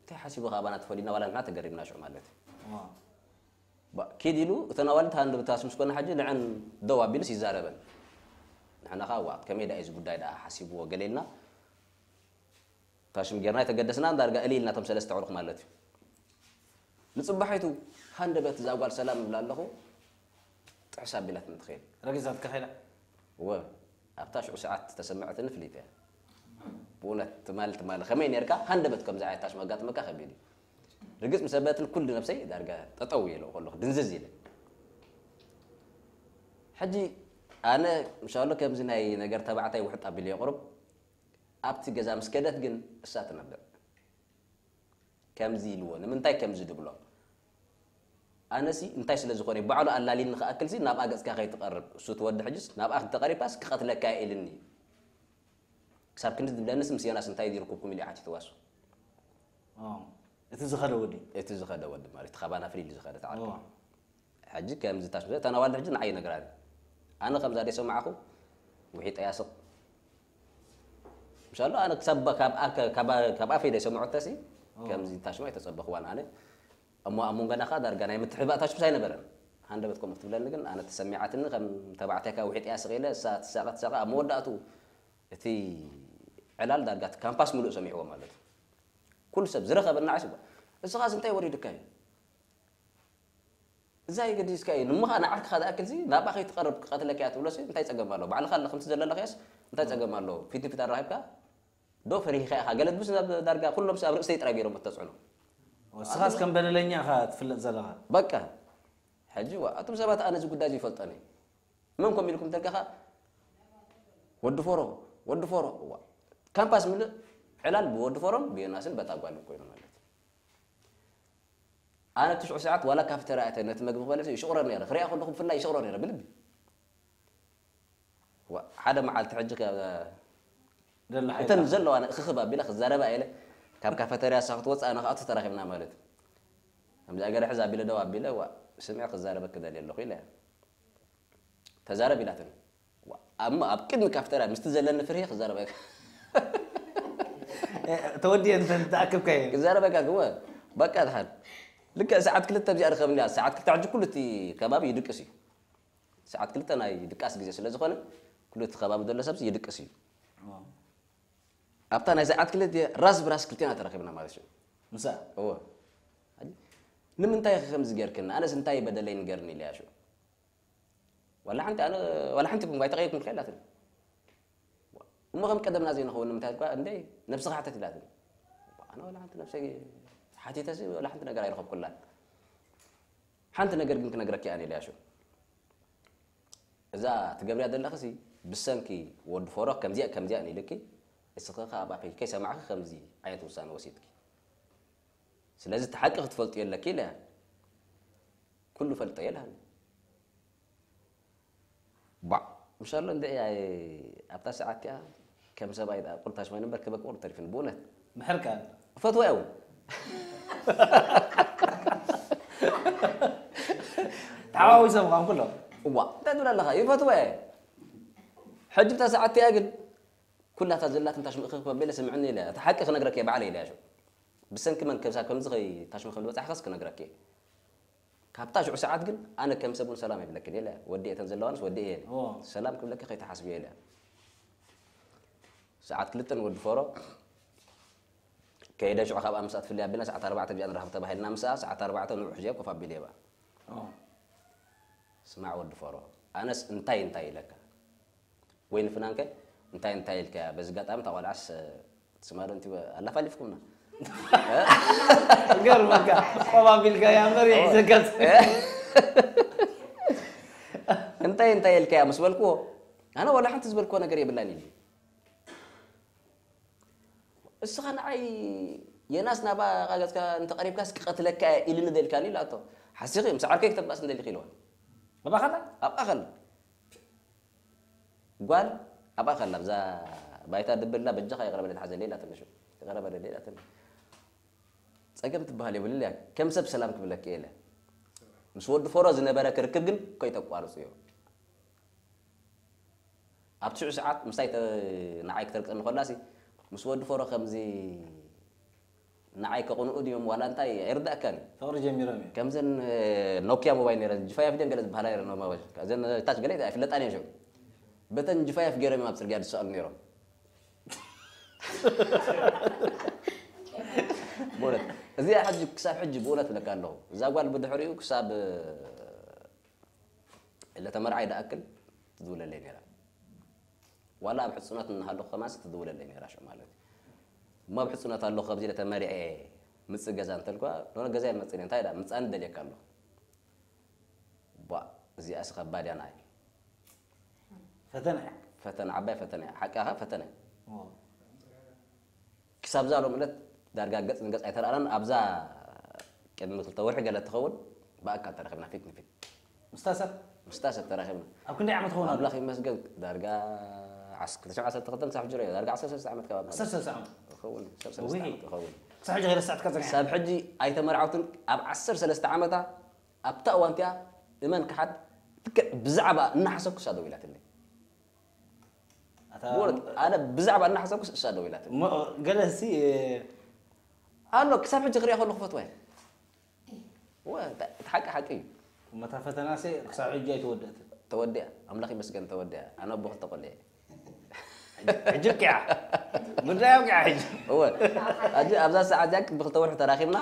እንታይ ሓሲቡ ካባና ተፈሊና ዋላ ንሕና ተገሪምና ሽዑ ማለት እዩ። ኣዎ። ባ-፣ ኪድ ኢሉ እተን ኣዋልድ ሃንደበት ምስ ኮና ሕጂ ንዐን ደው ኣቢሉስ ይዛረበን። ንሕና ኸዓ ዋእ ከመይ ደኣ እዩ እዚ ጉዳይ ደኣ ሓሲብዎ ገለ ኢልና ታሽም ጌርና ኣይተገደስና፣ ዳርጋ እልል ኢልና እቶም ሰለስተ ኣዕሩኽ ማለት እዩ። ንጽባሒቱ ሃንደበት እዛ ጓል ሰላም እብላ ኣለኹ፣ ጥሕስ ኣቢላትኒ ትኸይድ። ረጊጻትካ ከይዳ? እወ፣ ኣብታ ሽዑ ሰዓት ዝተሰምዐትኒ ፍልይቲ እያ። ብእውነት ትማል ትማል ከመይ ኔርካ ሃንደበት ከምዚ ዓይነት ታሽም ኣጋጥመካ ከቢድ እዩ። ርግጽ ምስ ኣበለትኒ ኩሉ ነብሰይ ዳርጋ ጠጠው ኢለ ከለኹ ድንዝዝ ኢለ። ሕጂ ኣነ ምሻሎ ከምዚ ናይ ነገር ተባዕታይ ውሕጥ ኣቢለ የቕርብ ኣብቲ ገዛ ምስ ከደት ግን እሳ ትነብዕ። ከምዚ ኢልዎ፣ ንምንታይ ከምዚ ድብሎ? ኣነሲ እንታይ ስለ ዝኾነ፣ ባዕሉ ኣላልይኒ ክኣክልሲ ናብኣ ገጽካ ከይትቐርብ። እሱ እቲ ወዲ ሕጅስ ናብኣ እንተቐሪብካስ ክቐትለካ እየ ኢልኒ። ክሳብ ክንዲ ዝብለንስ ምስ ዮናስ እንታይ ድዩ ርክብኩም ኢሉ እዩ ሓቲትዋ እሱ። ኦ፣ እቲ ዝኸደ ወዲ? እቲ ዝኸደ ወዲ ማለት ካባና ፍልይ ኢሉ ዝኸደ ተዓርኪ። ኦ። ሕጂ ከምዚ ታሽሙ፣ እተን ኣዋልድ ሕጂ ንዓይ ይነግራ። ኣነ ከምዛ ደይሰማዕኹ ውሒጠያ ስቕ። ምሻሉ ኣነ ክሳብ ካብ ኣከ-፣ ካብ፣ ካብ ኣፈይ ደይሰምዖተሲ፣ ኦ። ከምዚ ታሽሙ ኣይተጸበኽዋን ኣነ። እሞ ኣብ መንጎና ከኣ ዳርጋ ናይ ምትሕብባእ ታሽሙስ ኣይነበረን። ሃንደበት ከምኡ ክትብለኒ ግን ኣነ ተሰሚዓትኒ፣ ከም ተባዕታይ ከኣ ውሒጠያ ስቕ ኢለ፣ እሳ ትሳቐ ትሳቐ፣ ኣብ መወዳእቱ እቲ ዕላል ዳርጋ እቲ ካምፓስ ምሉእ ሰሚዕዎ ማለት እዩ። ኩሉ ሰብ ዝረኸበና ዓሽ፣ "እስኻስ እንታይ ወሪድካ እዩ?" እዛ ይገዲስካ እዩ። ንምኻ ንዓርክኻ ዝኣክል ሲ ናብኣ ከይትቐርብ ክቐትለካ እያ ትብሎ ሲ እንታይ ጸገም ኣለዎ? ባዕልኻ ኣለ ከምቲ ዘለለኽያስ እንታይ ጸገም ኣለዎ? ፊት ንፊት ኣራኺብካ ዶ ፈሪህኻ ኢኻ? ገለ ድምስ ናብ ዳርጋ ኩሎም ሲ ኣብ ርእሰይ ጥራይ ገይሮም እተጽዕኖ። ንስኻስ ከም በደለኛ ኢኻ ትፍለጥ ዘለኻ። በቃ። ሕጂ ዋ፣ ኣቱም ሰባት ኣነ እዚ ጉዳይ እዚ ይፈልጦን እየ። መን ኮም ኢልኩም ተልካኻ? ወዲ ፎሮ፣ ወዲ ፎሮ። እዋ። ካምፓስ ምልእ ዕላል ብወዲ ፎሮን ብዮናስን በታ ጓል ኮይኑ ማለት እዩ። ኣነ ትሽዑ ሰዓት ዋላ ካፍተርያ እተ ነቲ መግቢ ክበልዕ ይሽቑረር ነይረ። ክሪኣ ከለኹ ብፍላይ ይሽቑረር ነይረ ብልቢ። ዋ፣ ሓደ መዓልቲ ሕጂ ከ-፣ ደላ ሓይልካ። እተን ዘለዋ እኽኽብ ኣቢለ ክዛረባ ኢለ ካብ ካፈተርያ እሳ ክትወፅእ ኣነ ክኣቱ ተራኺብና ማለት እዩ። ከምዚኣ ገለ ሕዚ ኣቢለ ደው ኣቢለ፣ ዋ፣ ስምዒ ክዛረበኪ ደልየ ኣለኹ ኢለ። ተዛረብ ኢላትኒ። ዋ፣ እሞ ኣብ ቅድሚ ካፍተርያ ምስቲ ዘለኒ ፍርሂ ክዛረበካ። ተወዲየ እንተ ተኣክብካዮ። ክዛረበካ ግወ፣ በቃ ድሓን። ልክዕ ሰዓት ክልተ ኣብዚኣ ርኸብኒ እያ። ሰዓት ክልተ ሕጂ ኩሉ እቲ ከባቢ ይድቅስ እዩ። ሰዓት ክልተ ናይ ድቃስ ግዜ ስለ ዝኾነ ኩሉ እቲ ከባቢ ዘሎ ሰብሲ ይድቅስ እዩ። ኣብታ ናይ ሰዓት ክልተ ራስ ብራስ ክልቴና ተረኺብና ማለት እዩ። ምሳ እወ። ንምንታይ ኢኺ ከምዚ ጌርክኒ? ኣነስ እንታይ በደለይ ንገርኒ ኢለያ ሽዑ። ዋላ ሓንቲ፣ ኣነ ዋላ ሓንቲ ኩም ኣይተቐየርኩም ኢላትኒ። እሞ ከም ቀደምና ዘይንኸውን ንምንታይ ኢልኳ? እንደ ነብስኻ ሕተት ኢላትኒ። ኣነ ዋላ ሓንቲ ነብሰይ ሓቲተሲ ዋላ ሓንቲ ነገር ኣይረኸብኩላን። ሓንቲ ነገር ግን ክነግረኪ እየ ኢለያ ሽዑ። እዛ ትገብርያ ዘለኽሲ ብሰንኪ ወዲ ፎሮ ከምዚኣ ከምዚኣ ኢልኪ፣ እስኺ ከኣ ኣብ ኣፈይ ከይሰማዕኺ ከምዚ ዓይነት ውሳነ ወሲድኪ። ስለዚ እቲ ሓቂ ክትፈልጥዮ ኣለኪ ኢለያ። ኩሉ ፈልጦ እየ ኢላኒ። ባዕ ምሻሎ እንደ እያ ኣብታ ሰዓት እቲኣ ከም ሰብኣይ ደኣ ቁርታሽ ማይ ነበር ክበቅ ቁር ተሪፍን ብእውነት ምሕርካ እፈትዋ እውን ተሓዋዊሶም ኳን ኩሎም እዋ እንታይ ትብል ኣለኻ? ይፈትዋ እየ። ሕጂ ብታ ሰዓት እቲኣ ግን ኩላታ ዘላትን ታሽምእኺ ክበቤለ ስምዕኒ ኢለ እቲ ሓቂ ክነግረክ እየ ባዕለይ ኢለያ ሽዑ። ብሰንኪ መን ከምሳ ከምዚ ከይ ታሽምእኺ ዝበጻሕኸስ ክነግረክ እየ። ካብታ ሽዑ ሰዓት ግን ኣነ ከም ሰብ እውን ሰላም የብለክን ኢለ ወዲ እተን ዘለዋንስ ወዲ እየ ኦ። ሰላም ክብለኪ ከይተሓስብዮ ኢለ። ሰዓት ክልተ ንወዲ ፎሮ ከይደ ሽዑ ካብኣ ምስኣ ትፍለይ ኣቢልና ሰዓት ኣርባዕተ ብዚኣ ንራኸብ ተባሂልና ምስኣ ሰዓት ኣርባዕተ ንዑ ሕጂ ኮፍ ኣቢለ እየ ብኣ። ኦ። ስማዕ ወዲ ፎሮ ኣነስ እንታይ እንታይ ኢለካ ወይ ንፍናንከ እንታይ እንታይ ኢልካያ በዚ ጋጣሚ እታ ቆልዓስ ትስማዶ እንቲ ኣላፋሊፍኩምና ገርመካ ቆም ኣቢልካ እያ እምበር ይሕዘካስ እንታይ እንታይ ኢልካያ ምስ በልክዎ ኣነ ዋላ ሓንቲ ዝበልክዎ ነገር የብላን ኢሉ እስኻ ንዓይ የናስ ናባኻ ገጽካ እንተቐሪብካስ ክቐትለካ እየ ኢሉኒ ደልካኒ ኢላቶ ሓሲኺ ምስ ዓርከይ ክተባእስ እንደሊኺ ኢልዋ ኣባኻላ ኣብኣ ከላ ጓል ኣብኣ ከላ ብዛ ባይታ ድብላ በጃኻ ይቕረ በለ ትሓዘለይ ኢላትኒ ሽዑ ይቕረ በለለይ ኢላትኒ ጸገም ትበሃል የብሉን እያ ከም ሰብ ሰላም ክብለኪ እየ ኢለ ምስ ወዲ ፎሮ ዝነበረ ክርክብ ግን ከይተቋርጽዮ ኣብ ትሽዑ ሰዓት ምሳይ ተ- ንዓይ ክተርቅኒ ከላሲ ምስ ወዲ ፎሮ ከምዚ ንዓይ ከቕንኡ ድዮም ዋላ እንታይ ኣይርዳእካን እዩ ፍቕሪ ጀሚሮም እዮም ከምዘን ኖኪያ ሞባይል ነረን ጅፋያፍ ደን ገለ ዝበሃላ ነረ ኖማ እዘን ታች ገለ ኣይፍለጣን እየን ሽዑ በተን ጅፋያፍ ገይሮም እዮም ኣብ ፅርግያ ዝሰኣሉ ነይሮም ብእውነት እዚኣ ሕጂ ክሳብ ሕጂ ብእውነት ብለካ ኣለኹ እዛ ጓል ብድሕሪኡ ክሳብ ለተመርዓይ ደኣክል ትድውለለይ ነይራ ዋላ ኣብ ሕፅኖት እናሃለኹ ከማንስ ትድውለለይ ነይራ ሽዑ ማለት እዩ እሞ ኣብ ሕፅኖት ኣለኹ ኣብዚ ለተመሪዐ ምፅእ ገዛ እንተልኳ ኖ ገዛ ይመፅእ እንታይ ዳ ምፃን ደልየካ ኣለኹ ቧ እዚኣስ ኸባድ እያ ናይ ፈተነ ፈተነ ዓባይ ፈተነ እያ ሓቃኻ ፈተነ ክሳብ ዛ ሎም ዕለት ዳርጋ ገጽ ንገጽ ኣይተረኣናን ኣብዛ ቅድሚ ክልተ ወርሒ ገለ ትኸውን ብኣካል ተራኺብና ፊት ንፊት ምስታ ሰብ ምስታ ሰብ ተራኺብና ኣብ ክንደይ ዓመት ኸውን ኣሎ ኣምላኽ ይመስገን ዳርጋ ዓስ- ክልተ ሽሕን ዓሰርተ ክልተን ክሳብ ሕጂ ዳርጋ ዓሰርተ ሰለስተ ዓመት ከባቢ ዓሰርተ ሰለስተ ዓመት ይኸውን ሰብ ሰለስተ ውይ። ዓመት ይኸውን ክሳብ ሕጂ ከይረሳዕትካ ዝፀኒሓ ክሳብ ሕጂ ኣይተመርዓውትን ኣብ ዓሰርተ ሰለስተ ዓመታ ኣብታ እዋን እቲኣ እመን ክሓድ ልክዕ ብዛዕባ እናሓሰብኩ እሳ ደው ኢላትለይ ኣታ ብእውነት ኣነ ብዛዕባ እናሓሰብኩ እሳ ደው ኢላትለይ እሞ ገለ ሲ ኣሎ ክሳብ ሕጂ ክሪኣ ከለኩ ፈትዋ እየ እወ፣ እቲ ሓቂ ሓቂ እዩ እሞ እታ ፈተና ሲ ክሳብ ሕጂ ኣይተወደእትን ተወዲያ ኣምላኽ ይመስገን ተወዲያ ኣነ ኣቦ ክልተ ቆልዐ ሕጂ ኣብቂዓ ጉዳይ ኣብቂዓ ሕጂ እወ ኣዚ ኣብዛ ሰዓት እዚኣ ብክልተ ወርሒ ተራኺብና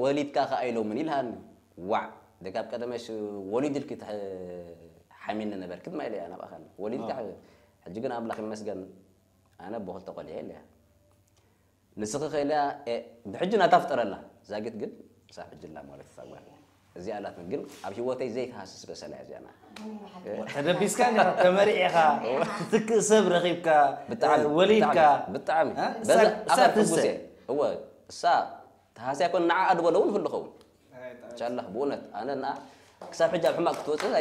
ወሊድካ ከኣ ኢሎምን ኢልሃኒ ዋዕ ደካብ ቀደመሽ ወሊድ ኢልኪ ትሕ- ሓሚኒ ነበርኪ ድማ ኢለያ ናብኣኻ ወሊድካ ሕጂ ግን ኣምላኽ ይመስገን ኣነ ኣቦ ክልተ ቆልዐ ኢለያ ንስኺ ከ ኢለያ ብሕጂ ናታ ፍጠረላ ዛጊት ግን ሳብ ሕጂ ላ ማለት ሳጓል እዚኣ ኣላትኒ። ግን ኣብ ህይወተይ ዘይትሃስስ ርእሰ እያ እዚኣ። ተደቢስካ እንዲኻ፣ ተመሪዕኻ፣ ትትክእ ሰብ ረኺብካ፣ ብጣዕሚ ወሊድካ። ብጣዕሚ እ? በዛ እሳ- እሳ ኣኸር ትህሰ። ሕጉስ እየ። እወ እሳ ተሃስያ ኮን ንዓ ኣድበሎ እውን ህሉ ኸውን። ቻላህ ብእውነት ኣነ ንኣ ክሳብ ሕጂ ኣብ ሕማቅ ክትወፅእ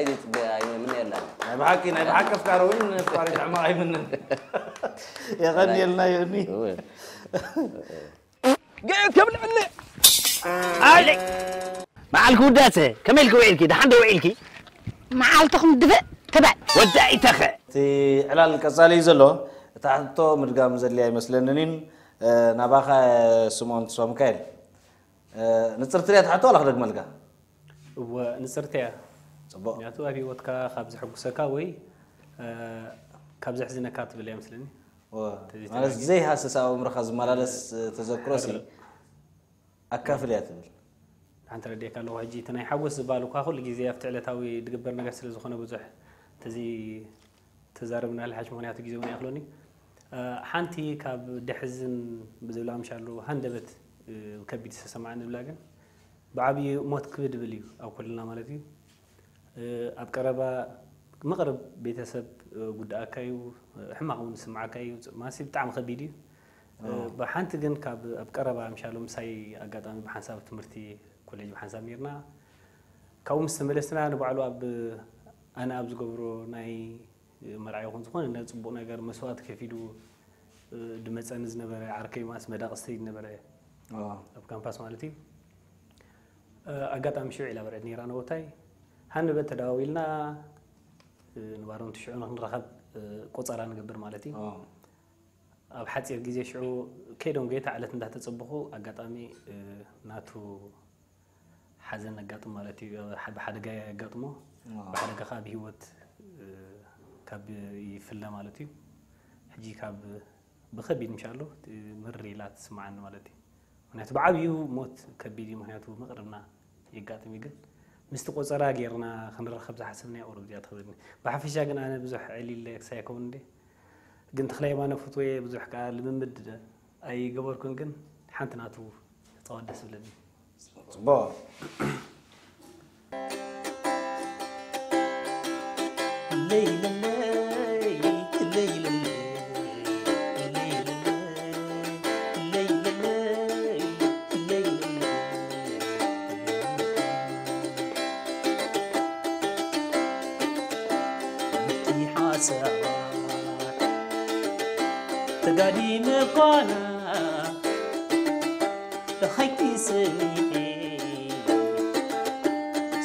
ኣይምነየላን። ናይ ብሓቂ ናይ ብሓቂ ኣፍቃሪ እውን ኣፍቃሪ ሕማቕ ኣይምንን። የቐንየልና ዮኒ። እወ ገየት ከብልዕኒ ኣይ መዓልኪ ውዳሰ ከመይ ኢልኪ ውዒልኪ? ደሓን ዶ ውዒልኪ? መዓልትኹም ድፍእ ትበል። ወዳኢተኸ እቲ ዕላል ቀጻሊ እዩ ዘሎ። እታ ሕቶ ምድጋም ዘድልያ ኣይመስለንን። ናባኻ ስምኦን ተስፋ ሚካኤል፣ ንጽርቲ እያ ትሓቶ ዋላ ክደግመልካ? እወ ንጽርቲ እያ። ጽቡቕ። ምክንያቱ ኣብ ህይወትካ ካብ ዘሐጉሰካ ወይ እ፣ ካብ ዘሕዝነካ ትብል እያ መስለኒ። እወ። ተዘይተጋግየ። ማለት ዘይሃስስ ኣብ ኣእምሮኻ ዝመላለስ ተዘክሮ ሲ ኣካፍል እያ ትብል። ሓንቲ ረዲኤካ ኣለኹ። ሕጂ እቲ ናይ ሓጎስ ዝበሃል እኳ ኩሉ ግዜ ኣብቲ ዕለታዊ ዝግበር ነገር ስለ ዝኾነ ብዙሕ ተዚ ተዛረብና ልሓሽ ምኽንያቱ ግዜ እውን ኣይኣኽሎኒ። እ፣ ሓንቲ ካብ ደሕዝን ብዝብላ ምሻሉ ሃንደበት እ፣ ከቢድ ዝተሰማዓኒ ዝብላ ግን ብዓብዩ ሞት ክብድ ብል እዩ ኣብ ኩልና ማለት እዩ። እ፣ ኣብ ቀረባ መቕርብ ቤተሰብ እ፣ ጉዳኣካ እዩ። ሕማቕ እውን ዝስምዓካ እዩ። ማሲ ብጣዕሚ ከቢድ እዩ። እ፣ ብሓንቲ ግን ካብ ኣብ ቀረባ ምሻሉ ምሳይ ኣጋጣሚ ብሓንሳብ ትምህርቲ ኮሌጅ ብሓንሳብ ነርና። ካብኡ ምስ ተመለስና ንባዕሉ ኣብ ኣነ ኣብ ዝገብሮ ናይ መርዓ ይኹን ዝኾነ ናይ ጽቡቕ ነገር መስዋእቲ ከፊሉ እ፣ ድመጸኒ ዝነበረ ዓርከይ ማስ መዳቕስተይ ዝነበረ ኣብ ካምፓስ ማለት እዩ። እ፣ ኣጋጣሚ ሽዑ ኢላ በርዕድ ነይራ ነቦታይ ሃንበት ተደዋዊልና እ፣ ንባሮም ትሽዑ ንክንረኸብ እ፣ ቆጸራ ንገብር ማለት እዩ። ኣብ ሓፂር ግዜ ሽዑ ከይዶም ገይታ ዕለት እንዳተፀበኹ ኣጋጣሚ እ፣ ናቱ ሓዘን ኣጋጥም ማለት እዩ። ብ- ብሓደጋ የጋጥሞ። ብሓደጋ ከዓ ብህይወት እ፣ ካብ ይፍለ ማለት እዩ። ሕጂ ካብ ብከቢድ ምሻሉ ምር ኢላ ትስምዓኒ ማለት እዩ። ምክንያቱ ብዓብዩ ሞት ከቢድ እዩ። ምክንያቱ መቅርብና የጋጥም እዩ። ግን ምስቲ ቆፀራ ጌርና ክንረኸብ ዝሓሰብናዮ ቁሩብ እዚኣ ትኽብድኒ። ብሓፈሻ ግን ኣነ ብዙሕ ዕሊለ ክሳይ ኣይከውን እንዴ። ግን ተኽለ የማነ ፍትወየ ብዙሕ ከዓ ልምምድ ኣይገበርኩን። ግን ሓንቲ ናቱ ተፃወት ደስ ብለኒ። ጽቡቕ። ሓሳባት ተጋዲመ ኳና ደኸይቲ ሰሚዐ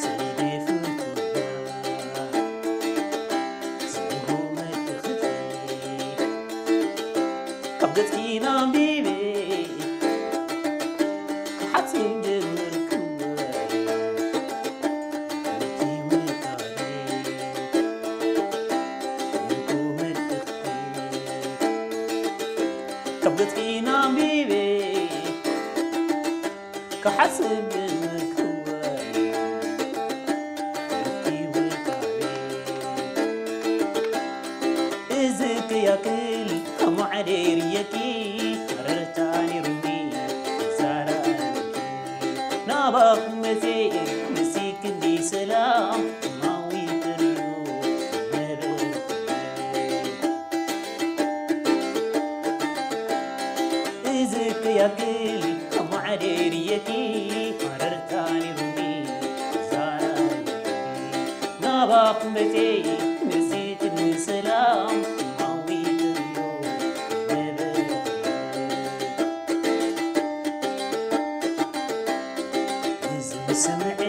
ሰይደ ፍቱና ዝብሉ መልእኽቲ ካብ ገጽኪ ኣንቢበ ክሓስብ ጀመርኩ። ካብ ገጽኪ ኣንቢበ ክሓስብ ጀመርኩ። እዚ ክያክል ከማዕደ ርእየኪ ረርታ ነይሩኒ ዛራርኪ ናባኹም መፅየ ንሲ ክንዲ ሰላም ማዊ ትርዩ ነበርኩ። እዚ ክያክል ከማዕደ ርእየኪ ረርታ ነይሩኒ ዛራርኪ ናባኹም መፅየ ንሲ ክንዲ ሰላም ማዊ ትርዩ ነበርኩ። እዚ ዝስምዐ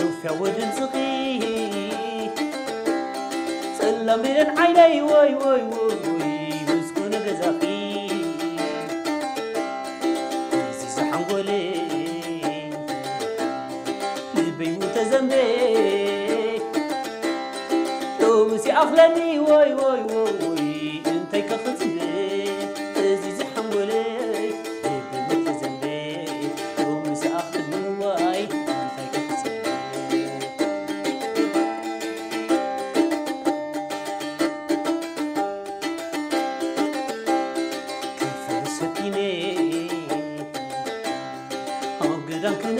ሩፍያ ወድምፅኺ ጸላም ብለን ዓይነይ ወይ ወይ ወይ ወይ ምስ ኮነ ገዛኺ እዚ ዝሓንጎለ ልበይ ተዘንበ ሎምስ ይኣኽለኒ ወይ ወይ ወይ ወይ እንታይ ከኽዝበ እዚ ዝሓንጎለይ ልበይ ተዘንበ ሎምስ ይኣኽለኒ ወይ እንታይ ከኽዝበ ክፍል ሰኪነ ኣብ ገዳም ክነ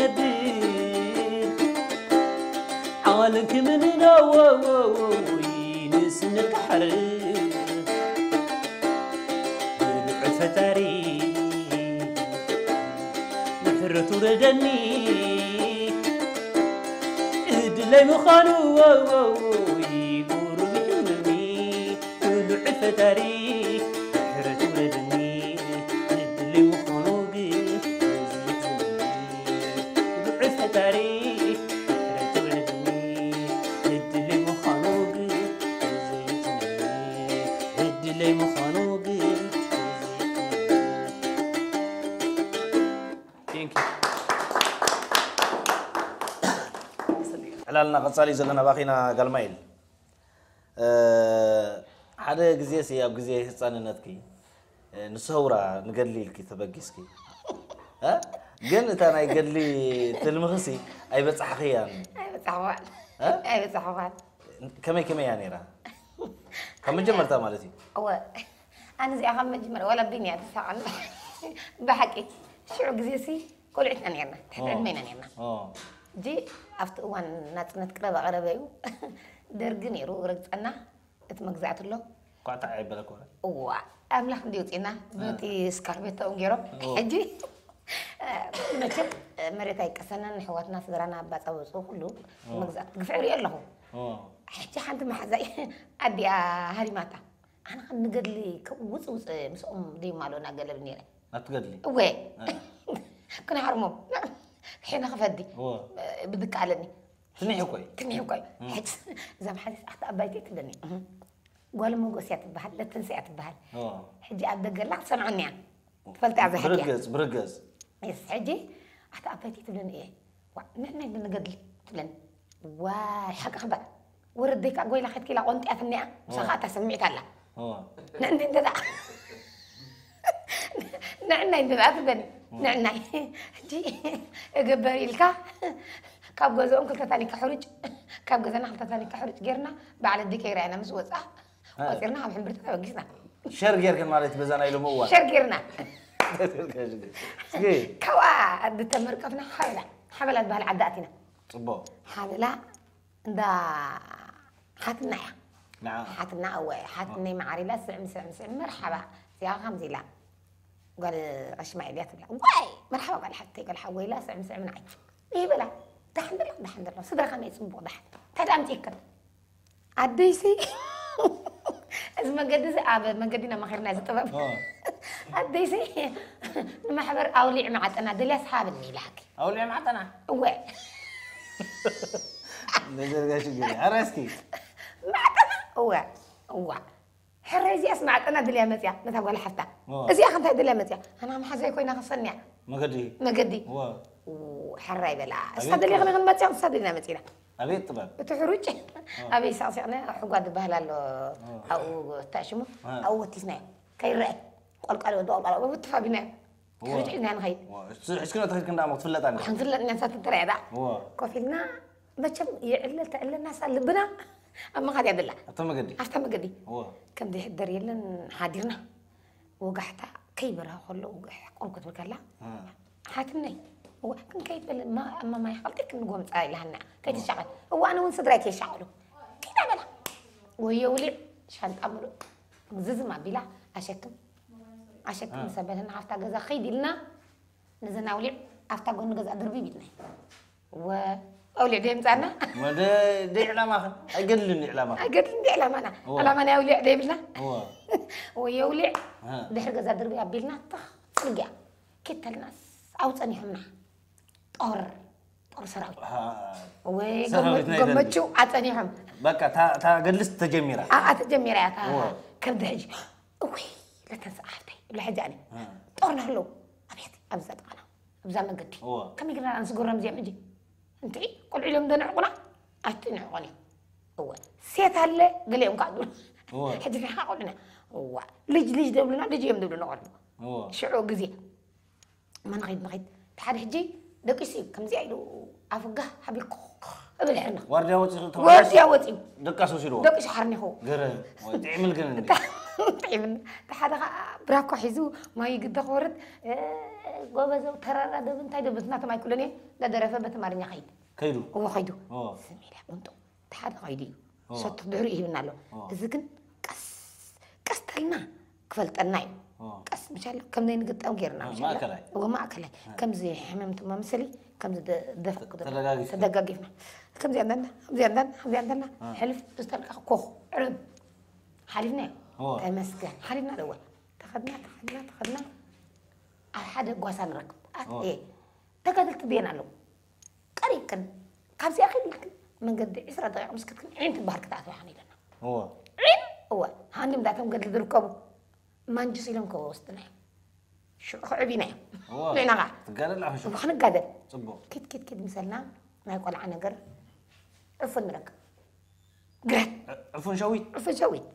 ብልዑል ፈጣሪ ምሕረቱ ረደኒ፣ እድለይ ምዃኑ ቁሩብ ይሕመኒ። ብልዑል ፈጣሪ ምሕረቱ ረደኒ፣ እድለይ ምዃኑ ግን እዚ ይሕመኒ። ብልዑል ፈጣሪ ምሕረቱ ረደኒ፣ እድለይ ምዃኑ ግን እዚ ይሕመኒ። እድለይ ምዃኑ ግን እዚ ይሕመኒ። Thank you። ዕላልና ቀጻሊ ዘለና ባኺና ጋልማይል። እ፣ ሓደ ግዜ ሲ ኣብ ግዜ ህጻንነትኪ፣ እ፣ ንሰውራ ንገድሊ ኢልኪ ተበጊስኪ። እ? ግን እታ ናይ ገድሊ ትልምኺ ሲ ኣይበጻሕኽያን። ኣይበጻሕዋን። እ? ኣይበጻሕዋን። ከመይ ከመይ እያ ነይራ? ካብ መጀመርታ ማለት እዩ። እወ። ኣነ እዚኣ ካብ መጀመርያ ዋላ ቢንያ ትስሕቕ ኣላ። ብሓቂ ሽዑ ግዜ ሲ ቆልዑት ኢና ነርና። ትሕቲ ኦ። ዕድመ ኢና ነርና። ኦ። ሕጂ ኣብቲ እዋን ናጽነት ቅረበ ቀረበ እዩ። ደርጊ ነይሩ ረግጸና። እቲ መግዛእቲ ኣሎ። ኳዕታዕ ኣይበለኮ። እዋ፣ ኣምላኽ እንዲ ውፅና፣ እ። በቲ ስካርቤቶ ገይሮም። እዎ። ሕጂ፣ እ፣ መቸም፣ እ፣ መሬት ኣይቀሰነን፣ ኣሕዋትና፣ ስድራና፣ ኣባጻብጹ፣ ኩሉ ኦ። መግዛእቲ ግፍዒ ሪኦ ኣለኹ። ኦ። ሕጂ ሓንቲ መሓዛይ ኣዲኣ ሃሪማታ። ኣነ ከም ንገድሊ ከም ውጽ ውጽ ምስኦም ደይማሎ እናገለብ ነይረ። ናብቲ ገድሊ? እወ። እ። ክንሃርሞም። ሒነ ክፈዲ። እዎ። ብድቃ ኣለኒ። ትንሒ እኮ እዩ። ትንሒ እኮ እዩ። እም። ሕጂ እዛ መሓዚት ኣኽቲ ኣባይቲ ትብለኒ። እም። ጓል መጎስ እያ ትበሃል፣ ለተንስ እያ ትበሃል። እዎ። ሕጂ ኣብ ደገ ኣላ ክትሰምዓኒ እያ። ትፈልጥ እያ እዛ ሓቂ እያ። ብርገጽ፣ ብርገጽ። የስ፣ ሕጂ ኣኽቲ ኣባይቲ ትብለኒ እየ። ዋ፣ ንሕና ኢና ንገድሊ ትብለኒ። ዋይ፣ ሓቂ ክበል። ወረደይ ከኣ ጎይላ ከይትኪላ ቆንጢያትኒ እያ። ምሳኻ እዎ። እታ ስምዒት ኣላ። እዎ። ንዕኒ እንተ ደኣ ንዕናይ እንተ ደኣ ትብለኒ። እዎ። ንዕናይ። ሕጂ እግበር ኢልካ ካብ ገዛኦም ክልተ ታኒካ ሕሩጭ፣ ካብ ገዛና ክልተ ታኒካ ሕሩጭ ጌርና፣ በዓል ኣደይ ከይርኣየና ምስ ወጻ፣ እ። ቆጺርና ካብ ሕምብርቲ ተበጊስና። ሸር ጌርክን ማለት በዛ ናይ ሎሚ እዋን? ሸር ጌርና። እስኪ። ካብኣ ዝተመርቀፍና ሓበላ፣ ሓበላ ዝበሃል ዓዲ ኣቲና። ጽቡቕ። ሓበላ እንዳ ሓትና እያ። ንዓ። ሓትና እወ፣ ሓትነይ መዓር ኢላ፣ ስዕም፣ ስዕም፣ ስዕም፣ መርሓባ። እዚኣ ከምዚ ኢላ፣ ጓል ቀሽማኤል እያ ትብላ። ዋይ፣ መርሓባ ጓል ሓፍተይ፣ ጓል ሓወይ ኢላ፣ ስዕም፣ ስዕም ንዓይ። ይበላ፣ ደሓን ደሎ፣ ደሓን ደሎ። ስድራ ከመይ ጽቡቕ ደሓን። እንታይ ደኣ ኣምጺእክን? ኣደይሲ፣ እዚ መገዲ እዚ ኣብ መገዲና መኺርና እዚ ጥበብ። ኦ። ኣደይሲ፣ ንማሕበር ኣውሊዕ መዓጠና ደልያስ ሃብኒ ኢላሃኪ። ኣውሊዕ መዓጠና? እወ። ነዘርጋ ሽግር። ኧረ እስኪ። መዓጠና? እወ። እዋ። ሕራይ እዚኣስ መዓጠና ድልያ መጽያ፣ ነታ ጓል ሓፍታ። እዋ። እዚኣ ከ እንታይ ድልያ መጽያ? ኣና መሓዛይ ኮይና ክሰንያ። መገዲ። መገዲ። እዋ። ው፣ ሕራይ በላ። እሳ ኣቤት ደልያ ጥበብ። ከመይ ክንመጽያ፣ እሳ ደልና መጺና። ኣቤት ጥበብ። እቲ ሕሩጭ እዋ። ኣበይ ሳቕሲቕና፣ ሕጓ ዝበሃል ኣሎ። እዋ። ኣብኡ ተኣሽሙ፣ እዋ። ኣብኡ ወቲፍናዮ። ከይረኣይ። ቆልቋል ወዲ ቆልቋል፣ ኣብኡ ትፋቢናዮ። እዋ። ሕሩጭ ሒዝና ንኸይድ። እዋ። እሱ ሕዝክና ተኸድክን ደኣ እሞ ክትፍለጥ ኣለ። ክንፍለጥ ኢና፣ ንሳ ትተራእያ ደኣ። እዋ። ኮፍ ኢልና፣ መቸም ይዕለ ተዕለና፣ እሳ ልብና ኣብ መኻድ እያ ዘላ። ኣብታ መገዲ? ኣብታ መገዲ። እዋ። ከም ዘይሕደር የለን፣ ሓዲርና። ወጋሕታ ከይበርሀ ከሎ፣ ወጋሕ ቆም ክትብል ከላ፣ እ። ሓትነይ፣ እዋ፣ ክንከይድ በለ፣ ማ-፣ እማ ማይ ኸልጢ ክንጎምፃ ኢላሃና። ከይትሻቐል። እዋ፣ ኣነ እውን ስድራይ ከይሻቐሉ። ኪዳ በላ። ወዮ ውሊዕ፣ ሻንጣ ምሉእ። ዝዝም ኣቢላ፣ ኣሸክም። ኣሸክም እ። ሰበትና፣ ኣብታ ገዛ ኸይድ ኢልና፣ ነዘን ኣውሊዕ ኣብታ ጎኒ ገዛ ድርብይ ቢልና። ወ-፣ ኣውሊዕ ደየምጻና? ወደ፣ ደይ ዕላማኸ? ኣይገድልን ዕላማኸ? ኣይገድልን ደይ ዕላማና። እዋ። ዕላማ ናይ ኣውሊዕ ደይብልና? እዋ። ወይ ኣውሊዕ፣ እ። ድሕሪ ገዛ ድርብይ ኣቢልና፣ ትኽ፣ ጽርግያ። ኪተልናስ፣ ኣብኡ ጸኒሖምና። ጦር፣ ጦር ሰራዊት። ሃ። ወይ ሰራዊት ገመ-፣ ናይ ደርጊ። ገመቹ ኣጸኒሖም። በቃ፣ እታ፣ እታ ገድልስ ተጀሚራ። ኣብኣ ተጀሚራ እያ፣ እታ እዋ። ከብዲ ሕጂ። እውይ፣ ለተንስኣ ሓፍተይ፣ ይብላ ሕጂ ኣነ። እ። ጦር ናህለው። ኣቤት፣ ኣብዛ ጥቓና። ኣብዛ መገዲ። እወ። ከመይ ጌርና ንስጎሮም እዚኦም ሕጂ? እንድዒ፣ ቆልዑ ኢሎም ዶ ንዕቑና? ኣይትንዕቑን እዮም። እወ። ሴት ኣለ፣ ገሊኦም ከዓ ዝብሉ። እወ። ሕጂ ንሕና ቆልዑ ኢና። እዋ። ልጅ፣ ልጅ ደብሉና፣ ልጅ እዮም ዝብሉ ንቆልዑ። እወ። ሽዑ ግዜ። እማ ንኸይድ፣ ንኸይድ። እቲ ሓደ ሕጂ ደቂሱ እዩ። ከምዚኣ ኢሉ ኣፉ ጋህ ኣቢሉ ኮኽ እብል ሕርንኽ። ዋርድያ ወፂኡ ተመላሽ ዋርድያ ወፂኡ። ደቃስ ወሲድዎ። ደቂሱ ሓርኒኹ። ገረም። ወይ ጥዒምል ግን እንዴ? ጥዒምል። እቲ ሓደ ከዓ ብራኳ ሒዙ ማይ ግደ ክወርድ፣ እ፣ ጎበዘው ተራራ ደብ እንታይ ደብ ናቶም ኣይኩለን እየ። እንዳደረፈ በቲ ኣማርኛ ከይድ። ከይዱ? እዎ ከይዱ። እዎ። ስም ኢለ ቁንጡ። እቲ ሓደ ከይዱ እዩ። እዎ። ሰቱ ድሕሪኡ ይህብና ኣሎ። እዎ። እዚ ግን ቀስ ኢልና ክፈልጠና እዩ። ቀስ ምሻለ ከም ዘይንግጠም ጌርና። ማእከላይ። እወ ማእከላይ። ከምዚ ሕምምቲ መምሰሊ ከምዚ ደፈ ተደጋጊፍና። ተደጋጊፍና ከምዚ ኣንዳና ከምዚ ኣንዳና ከምዚ ኣንዳና ሕልፍ ዝተልካ ኮኽ ዕርብ ሓሊፍና። ተመስገን ሓሊፍና ደወ ተኸድና ተኸድና ተኸድና ኣብ ሓደ ጓሳ ንረክብ። ኣት ተጋደልቲ ብየን ኣለዉ። ቀሪብክን ካብዚኣ ከይድ ኢልክን መንገዲ ዕስራ ደቂቕ ምስ ከድክን ዒን ትበሃል ክትኣትዋ ሓን ኢለና። እወ። ዒን እወ። ሃንዲ እንዳቶም ገድሊ ዝርከቡ ማንጅስ ኢሎም ከወስድና እዮም። ሽዑ ክዕቢና እዮም። እወ። ንዕና ኸዓ ትጋደል ኣኽሹ። እወ፣ ክንጋደል። ጽቡቕ። ኪድ ኪድ ኪድ ምሰልና ናይ ቆልዓ ነገር ዕፉን ንረክብ። ግራት። ዕፉን ሸዊት። ዕፉን ሸዊት።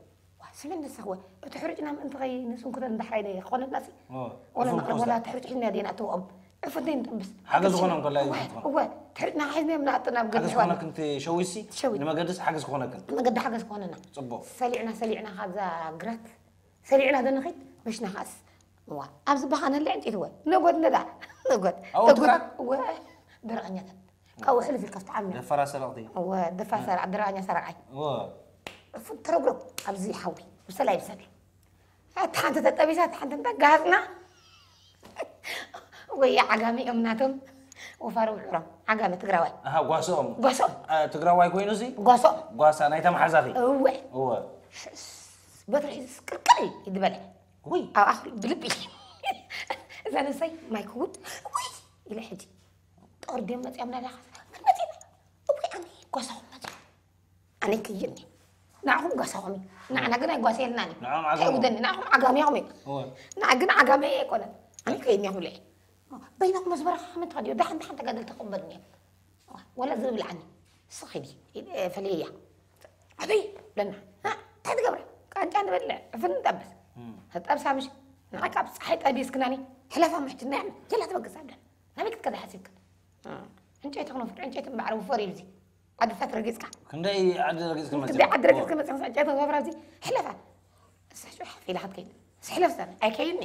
ዋ፣ ስምን ንስኽ ወ፣ እቲ ሕሩጭና ምእንቲ ኸይ ንስንኩተን ዳሕራይ ናይ ኾነና ሲ። ኦ፣ ወላ ዕፉን ንቕረብ ወላ ቆስጣ። እቲ ሕሩጭ ሒዝና ዲና እተውኦም። ዕፉን ዘይንጠብስ። ሓገዝ ዝኾኖም ከላ እዩ እወ፣ ዝኾን። እወ፣ እቲ ሕሩጭና ሒዝና እዮም ንኣጥና ኣብ ገድሊ ሓገዝ ኾነክን እቲ ሸዊት ሲ። ሸዊት። ንመገድስ ሓገዝ ክኾነክን። መገዲ ሓገዝ ክኾነና። ጽቡቕ። ሰሊዕና፣ ሰሊዕና ካብዛ ግራት፣ ሰሊዕና ዶ ንኸይድ፣ መሽና ኸኣስ። እዋ፣ ኣብዚ ባኻ ነለ ዕንጨይቲ ወ፣ ነጎድ ነዳ፣ ነጎድ። ኣብኡ ተጉድ፣ ትግራት? እወ፣ ደረቐኛታት። ካብኡ ሕልፍ ኢልካ ፍትሓ ምያ። ደፋራ ሰረቕቲ። እወ፣ ደፋራ ሰረቕ፣ ደረቐኛ ሰረቓይ። እወ። እፉን ተረግሮ፣ ኣብዚ ሓዊ፣ ብሰላይ ብሰላይ። ኣቲ ሓንቲ ተጠቢሳ፣ ኣቲ ሓንቲ እንዳ ጋጽና። ወይ ዓጋመ እዮም ናቶም፣ ወፋሪ ውዕሮም፣ ዓጋመ ትግራዋይ። ኣሃ፣ ጓሶም። ጓሶም። አ፣ ትግራዋይ ኮይኑ እዚ? ጓሶም። ጓሳ ናይ ተመሓዛኺ? እወ። እወ። ሽስ፣ በትሪ ሒዙ ስቅልቅል እዩ ዝበለ። ውይ። ኣብ ኣኽሉ ብልቢ። እዛ ነብሰይ ማይ ክውድ፣ ውይ፣ ኢለ ሕጂ። ጦር ድዮም መጺኦም ናብያ ኻሳ? መን መጺና? እወ፣ ኣነ ጓሳኹም መጺኦም። ኣነ ይከይድኒ። ንዓኹም ጓሳኹም እዩ። ንዓና ግን ኣይጓሰየልናን እዩ። ንዕኦም ዓጋመ። ኣይውደኒ፣ ንዓኹም ዓጋመ ኢኹም እዩ። እወ። ንዓ ግን ዓጋመ ኣይኮነን። ኣነ ይከይድኒ ኢኹም ኢለ። በይናኹም መስበራ ከመይ ትኸድዮ? ደሓን፣ ደሓን ተጋደልቲ ክቕበልኒ እዮም። ወላ ዝብልዓኒ። ስኺ ዲ፣ እ፣ ፈለያ። ኣበይ? ለና። እ፣ እንታይ ትገብሪ? ቃንጫ ንበልዕ፣ ዕፍን ንጠብስ። እም። ጠብሳ ምሽ? ንዓይ ካብ ፀሓይ ጠቢስክናኒ። ሕለፋ ምሕትና ያም። የላ ትበግስ ኣብደን። ናበይ ክትከዳ ሓሲብክን? እ፣ ዕንጨይቲ ክነፍር፣ ዕንጨይቲ እምበዓር ውፈር ኢሉ እዚ። ዓድታት ረጊፅካ። ክንደይ ዓዲ ረጊፅክን መፂእኩም? ክንደይ ዓዲ ረጊፅክን መፂእኩም? ዕንጨይቲ ክነፍር ኣብዚ። ሕለፋ። እሳ ሽሕ ሓፍ ኢላ ክትከይድ። ስሕለፍ ዘመን። ኣይከይድኒ።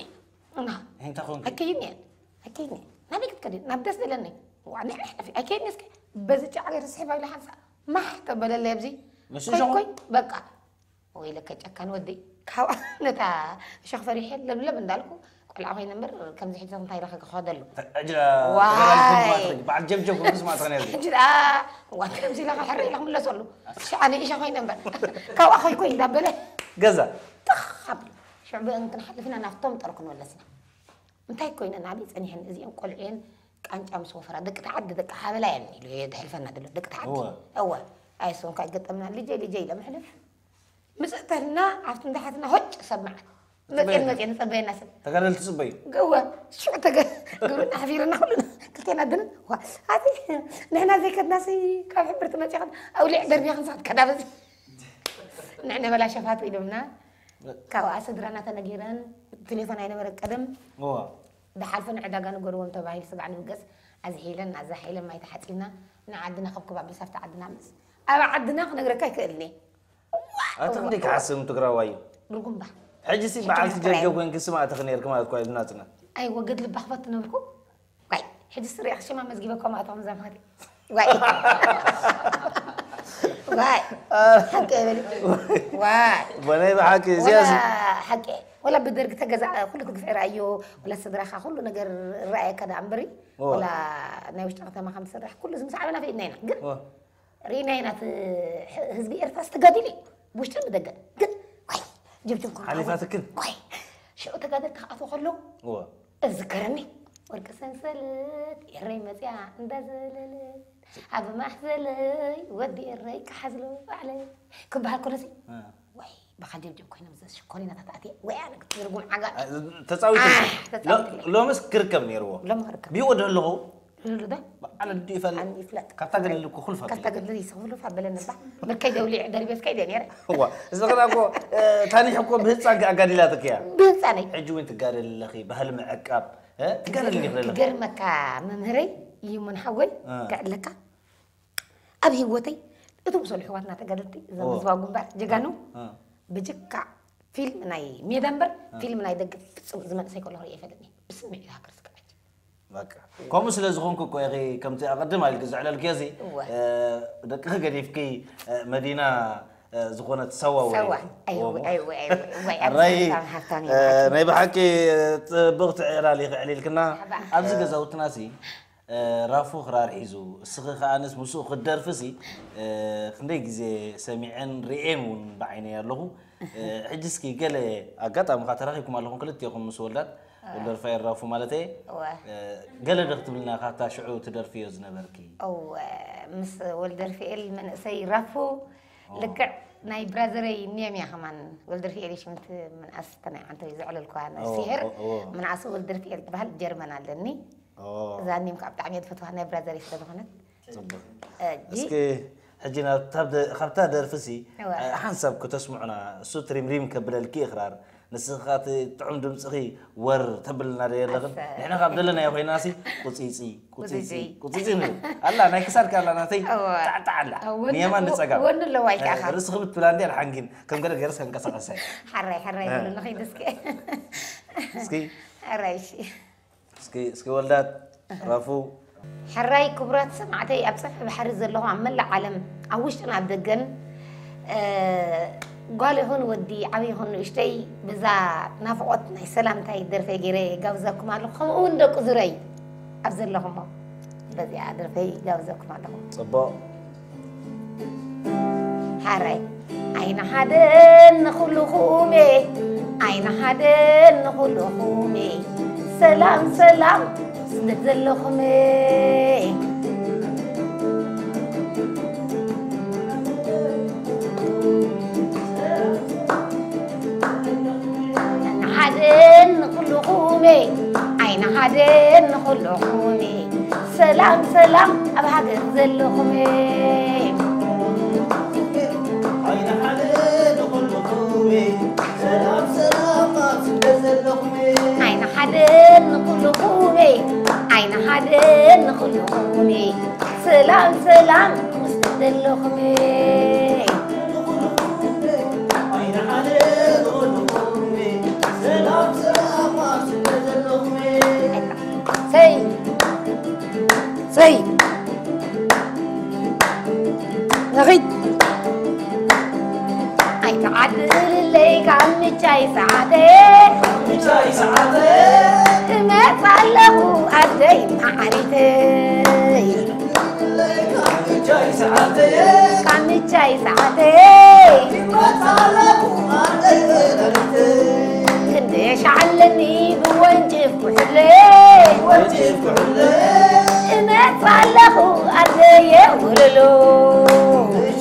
እና። እንታይ ኮንኪ? ኣይከይድኒ እየ። ኣይከይድኒ እየ። ናበይ ክትከዲ? ናብ ደስ ደለኒ። ዋ፣ ንሕና ሕለፊ። ኣይከይድኒ እስከ። በዚ ጫዕለ ርስሒ ባይሉ ሓንሳ። ማሕ ተበለለይ ኣብዚ። ንሱ ኮይ፣ ሸኾ? ኮይ፣ በቃ። ወይለከ ጨካን ወደይ። ካብ ነታ እሾኽ ፈሪሐ ለምለም እንዳልኩ ቆልዓ ኮይነ እምበር ከምዚ ሕጂ እንታይ ኢለ ክኸደሉ? ሕጂ ዋይ። ተጋዳሊት ክምስማ ትኽእሊ፣ በዓል ጀብጀብ ክምስማ ትኽእሊ ነይሩ። ሕጂ ደኣ ዋት ከምዚ ኢለ ክሕረ ኢለ ክምለሰሉ። ሽዓ ንእሻ ኮይነ እምበር። ካብኣ ኮይ ኮይ እንዳበለ ገዛ። ትኽ ኣብሉ። ሽዑ ብእን ክንሓልፍ ኢና ናብቶም ጠር ክንመለስ ኢና። እንታይ ኮይነ ናበይ ጸኒሐን እዚአን ቆልዑ እየን ቃንጫ ምስ ወፈራ ደቂ ተዓዲ ደቂ ሓበላ እየን ኢሉ የድሕልፈና ዘሎ ደቂ ተዓዲ። እወ። እወ። ኣይሶም ካይ ገጠምና ልጀይ ልጀይ ኢለ ምሕልፍ። ምጽእተልና ኣብቲ እንዳሓትና ሆጭ ሰማዕ። መጽኤን መጽኤን ጸበየና ሰብ። ተጋደልቲ ጽበዩ። ገወ ሽዑ ተገ-፣ ግብርና ሓፊርና ኩሉ ክልቴና ድን ዋ። ኣቲ ንሕና ዘይከድናሲ ካብ ሕብርቲ መጽኤኽን ኣውሊዕ ደርቢኽን ሳት ከዳበዚ። ንሕና በላ ሸፋቱ ኢሎምና። ካብኣ ስድራና ተነጊረን ቴሌፎን ኣይነበረ ቀደም። እዋ። ዝሓልፈ ንዕዳጋ ንገርዎም ተባሂሉ ስጋዕ ንብገስ ኣዝሒለን ኣዛሒለን ማይ ተሓጺብና ንዓድና ከብክብ ኣቢል ሳብቲ ዓድና ምስ ኣብ ዓድና ክነግረካ ኣይክእልን እየ። ኣቲ ክንደይ ክሓስም ትግራዋይ እዩ? ርጉምባ። ሕጂ ሲ በዓልቲ ጀብጀብ ኮይንኪ ስማእቲ ክነርኪ ማለት እኳ እዩ ናጽነት። ኣይ ወገድ ልባ ክፈት ነብርኩ። ዋይ፣ ሕጂ ስሪ ኣኽሽማ መዝጊበ ኮማ ኣቶም ዘማሪ። ዋይ። ዋይ። ሓቂ በል። ዋይ። በናይ ብሓቂ እዚኣ ወላ ሓቂ፣ ወላ ብደርግ ተገዛ ኩሉ ትግፍዒ ራእዮ፣ ወላ ስድራኻ ኩሉ ነገር ራእየካ ደኣ እምበሪ፣ ኦ። ወላ ናይ ውሽጢ ከተማ ከም ትሰርሕ ኩሉ ዝምሳዕበና ፈይድና ኢና። ግን ኦ። ሪና ኢና እቲ ሕ-፣ ህዝቢ ኤርትራ ዝተጋዲሉ እዩ። ብውሽጥን ብደገን። ግን ዋይ፣ ጀብጀብ ኮና ሓሊፋትክን? ዋይ፣ ሽዑ ተጋደልቲ ክኣትዉ ከለዉ እወ። እዝከረኒ። ወርቂ ሰንሰለት ኤረይ መጽያ እንዳዘለለት ኣብ ማሕዘለይ ወዲ ኤረይ ክሓዝሎ ባዕለይ ክበሃል ከሎሲ እ። ወይ ብኻ ጀብጀብ ኮይኖም ዘሽኮሪናታት ኣትየ ወይ ኣነ ክትርጉም ዓጋ እ፣ ተጻዊቱ። ኣህ፣ ተጻዊቱ። ሎ-፣ ሎምስ ክርከብ ነይርዎ። ሎም ክርከብ። ቢዎ ደለኹ። ሉሉዳ? በዓል ኣዱ ይፈልጥ። ኣን ይፍለጥ። ካብታ ገድሊ እኮ ኩልፋ ካብታ ገድሊ ይስኽፍሉ ፋ በለኒ እባ። መከይ ደውሊ ደርቤስ ከይደ ነይረ። እዋ፣ እዚ ኸዳ እኮ፣ እ፣ ታኒሕ እኮ ብህፃ ኣጋ-፣ ኣጋዲላትክ እያ። ብህፃ ነይ። ሕጂ እውን ትጋደል ኣለኺ፣ ባህሊ ምዕቃብ፣ እ፣ ትጋደል ኣለኺ። ትገርመካ መምህረይ ይሙን ሓወይ፣ እ። ክዕለካ ኣብ ህይወተይ እቶም ሰሉ ኣሕዋትና ተጋደልቲ፣ እዞም ኦ። ህዝባዊ ግንባር ጀጋኑ፣ እ። ብጀካ ፊልም ናይ ሜዳ እምበር፣ እ። ፊልም ናይ ደገ ፍጹም እዚ መንእሰይ ከሎ ክርኢ ኣይፈልጥን እየ። ብስምዒት ሃገር ዝቀዓጅ። በቃ። ከምኡ ስለ ዝኾንኩ እኮ ኢኺ ከምቲ ኣቐድም ኢልኪ ዘዕለልክዮ እዚ፣ እወ። እ፣ ደቅኺ ገዲፍኪ፣ እ፣ መዲና፣ ዝኾነት ሳዋ ወይ ሳዋ ኣይወ ኣይወ ኣይወ ወይ ኣራይ ኣምሳም ሃብታም እ፣ ናይ ብሓቂ ጽብቕቲ ዕላል ይኽዕል ኢልክና። ሓባ። ኣብዚ ገዛውትና ሲ እ፣ ራፉ ክራር ሒዙ፣ እስኺ ከኣንስ ምስኡ ክትደርፊ ሲ እ፣ ክንደይ ግዜ ሰሚዐን ርእየን እውን ብዓይነይ ኣለኹ። እ፣ ሕጂ እስኪ ገለ ኣጋጣሚ ካ ተራኺብኩም ኣለኹም ክልቲኹም ምስ ወልዳት ወልደ ርፋኤል ራፉ ማለት እየ። እወ። እ፣ ገለ ዶ ክትብልና ካብታ ሽዑ ትደርፍዮ ዝነበርኪ? እወ፣ ምስ ወልደ ርፍኤል መንእሰይ ራፉ ልክዕ ናይ ብራዘረይ ኒየም እያ ከማን። ወልደ ርፍኤል ሽምቲ ምንኣስ ተናይ ዓንተይ ዘዕለልኳ ናይ ኦ፣ ሲሄር ኦ፣ ኦ። ምንኣሱ ወልደ ርፍኤል ትበሃል ጀርመን ኣለኒ። ኦ፣ እዛ ኒም ካብ ብጣዕሚ እየ ዝፈትዋ ናይ ብራዘረይ ስለ ዝኾነት። ጽቡቕ። ሕጂ እስኪ ሕጂ ናብታ ደ- ካብታ ደርፊ ሲ እወ። ሓንሳብ ክተስምዑና፣ እሱ ትሪምሪም ከብለልኪ እኽራር፣ ንስኻ እቲ ጥዑም ድምፅኺ ወር ተብልና ዶ የለኽን? ኣሰ- ንሕና ካብ ደለናዮ ኮይና ሲ ቁፂፂ ቁፂፂ ቁፂፂ። ቁፂፂ ንብል ኣላ። ናይ ክሳድካ ኣላ ናተይ እወ። ጣዕጣዕ ኣላ ወን- ንየማን ንፀጋም ወን ኣለዋ ኢልካ ኢኻ። ርስኺ ብትብላ እንዲ ኣልሓንጊን ከም ገለ ገይረስ ከንቀሳቐሰ ሓራይ ሓራይ እ። ይብሉኒ ኸይድ እስኪ እስኪ ሓራይ እሺ እስኪ እስኪ ወልዳት ራፉ ሕራይ ክቡራት ሰማዕተይ ኣብ ፀፍሒ ባሕሪ ዘለኹም ኣብ መላእ ዓለም ኣብ ውሽጥን ኣብ ደገን እ፣ ጓል ይኹን ወዲ ዓብዪ ይኹን ንእሽተይ ብዛ ናፍቆት ናይ ሰላምታይ ደርፈይ ገይረ ጋብዘኩም ኣለኹ። ከምኡ እውን ደቂ ዙረይ ኣብ ዘለኹሞ በዚኣ ደርፈይ ጋብዘኩም ኣለኹ። ፅቡቕ ሓራይ ኣይንሓደን ንኹልኹም እየ ኣይንሓደን ንኹልኹም እየ ሰላም ሰላም ስደት ዘለኹም እየ ኣይንሓደን ንኹልኹም እየ ኣይንሓደን ንኹልኹም እየ ሰላም ሰላም ኣብ ሃገር ዘለኹም እየ ኣይንሓደን ንኹልኹም ሰላም ሰላም ኣብ ስደት ዘለኹም ኣይንሓደን ንኹልኹም እየ ኣይንሓደን ንኹልኹም እየ ሰላም ሰላም ምስ ዘለኹም እየ ኣይንሓደን ንኹልኹም ሰላም ሰላም ኣብ ስደት ዘለኹም ሰይ ሰይ ነኺድ ኣይተዓድልለይ ካብ ምቻይ ሰዓተየ ምቻይ ሰዓተ እመፅ ኣለኹ ኣደይ መዓሪተይ ምቻይ ሰዓተየ ካብ ምቻይ ሰዓተየ ይመፃ ኣለኹ ኣደይ ወላዲተይ ክንደየ ሻዓለኒ ብወንጭፍ ኩሕለ ወንጭፍ ኩሕለ እመፅ ኣለኹ ኣደየ ወለሎ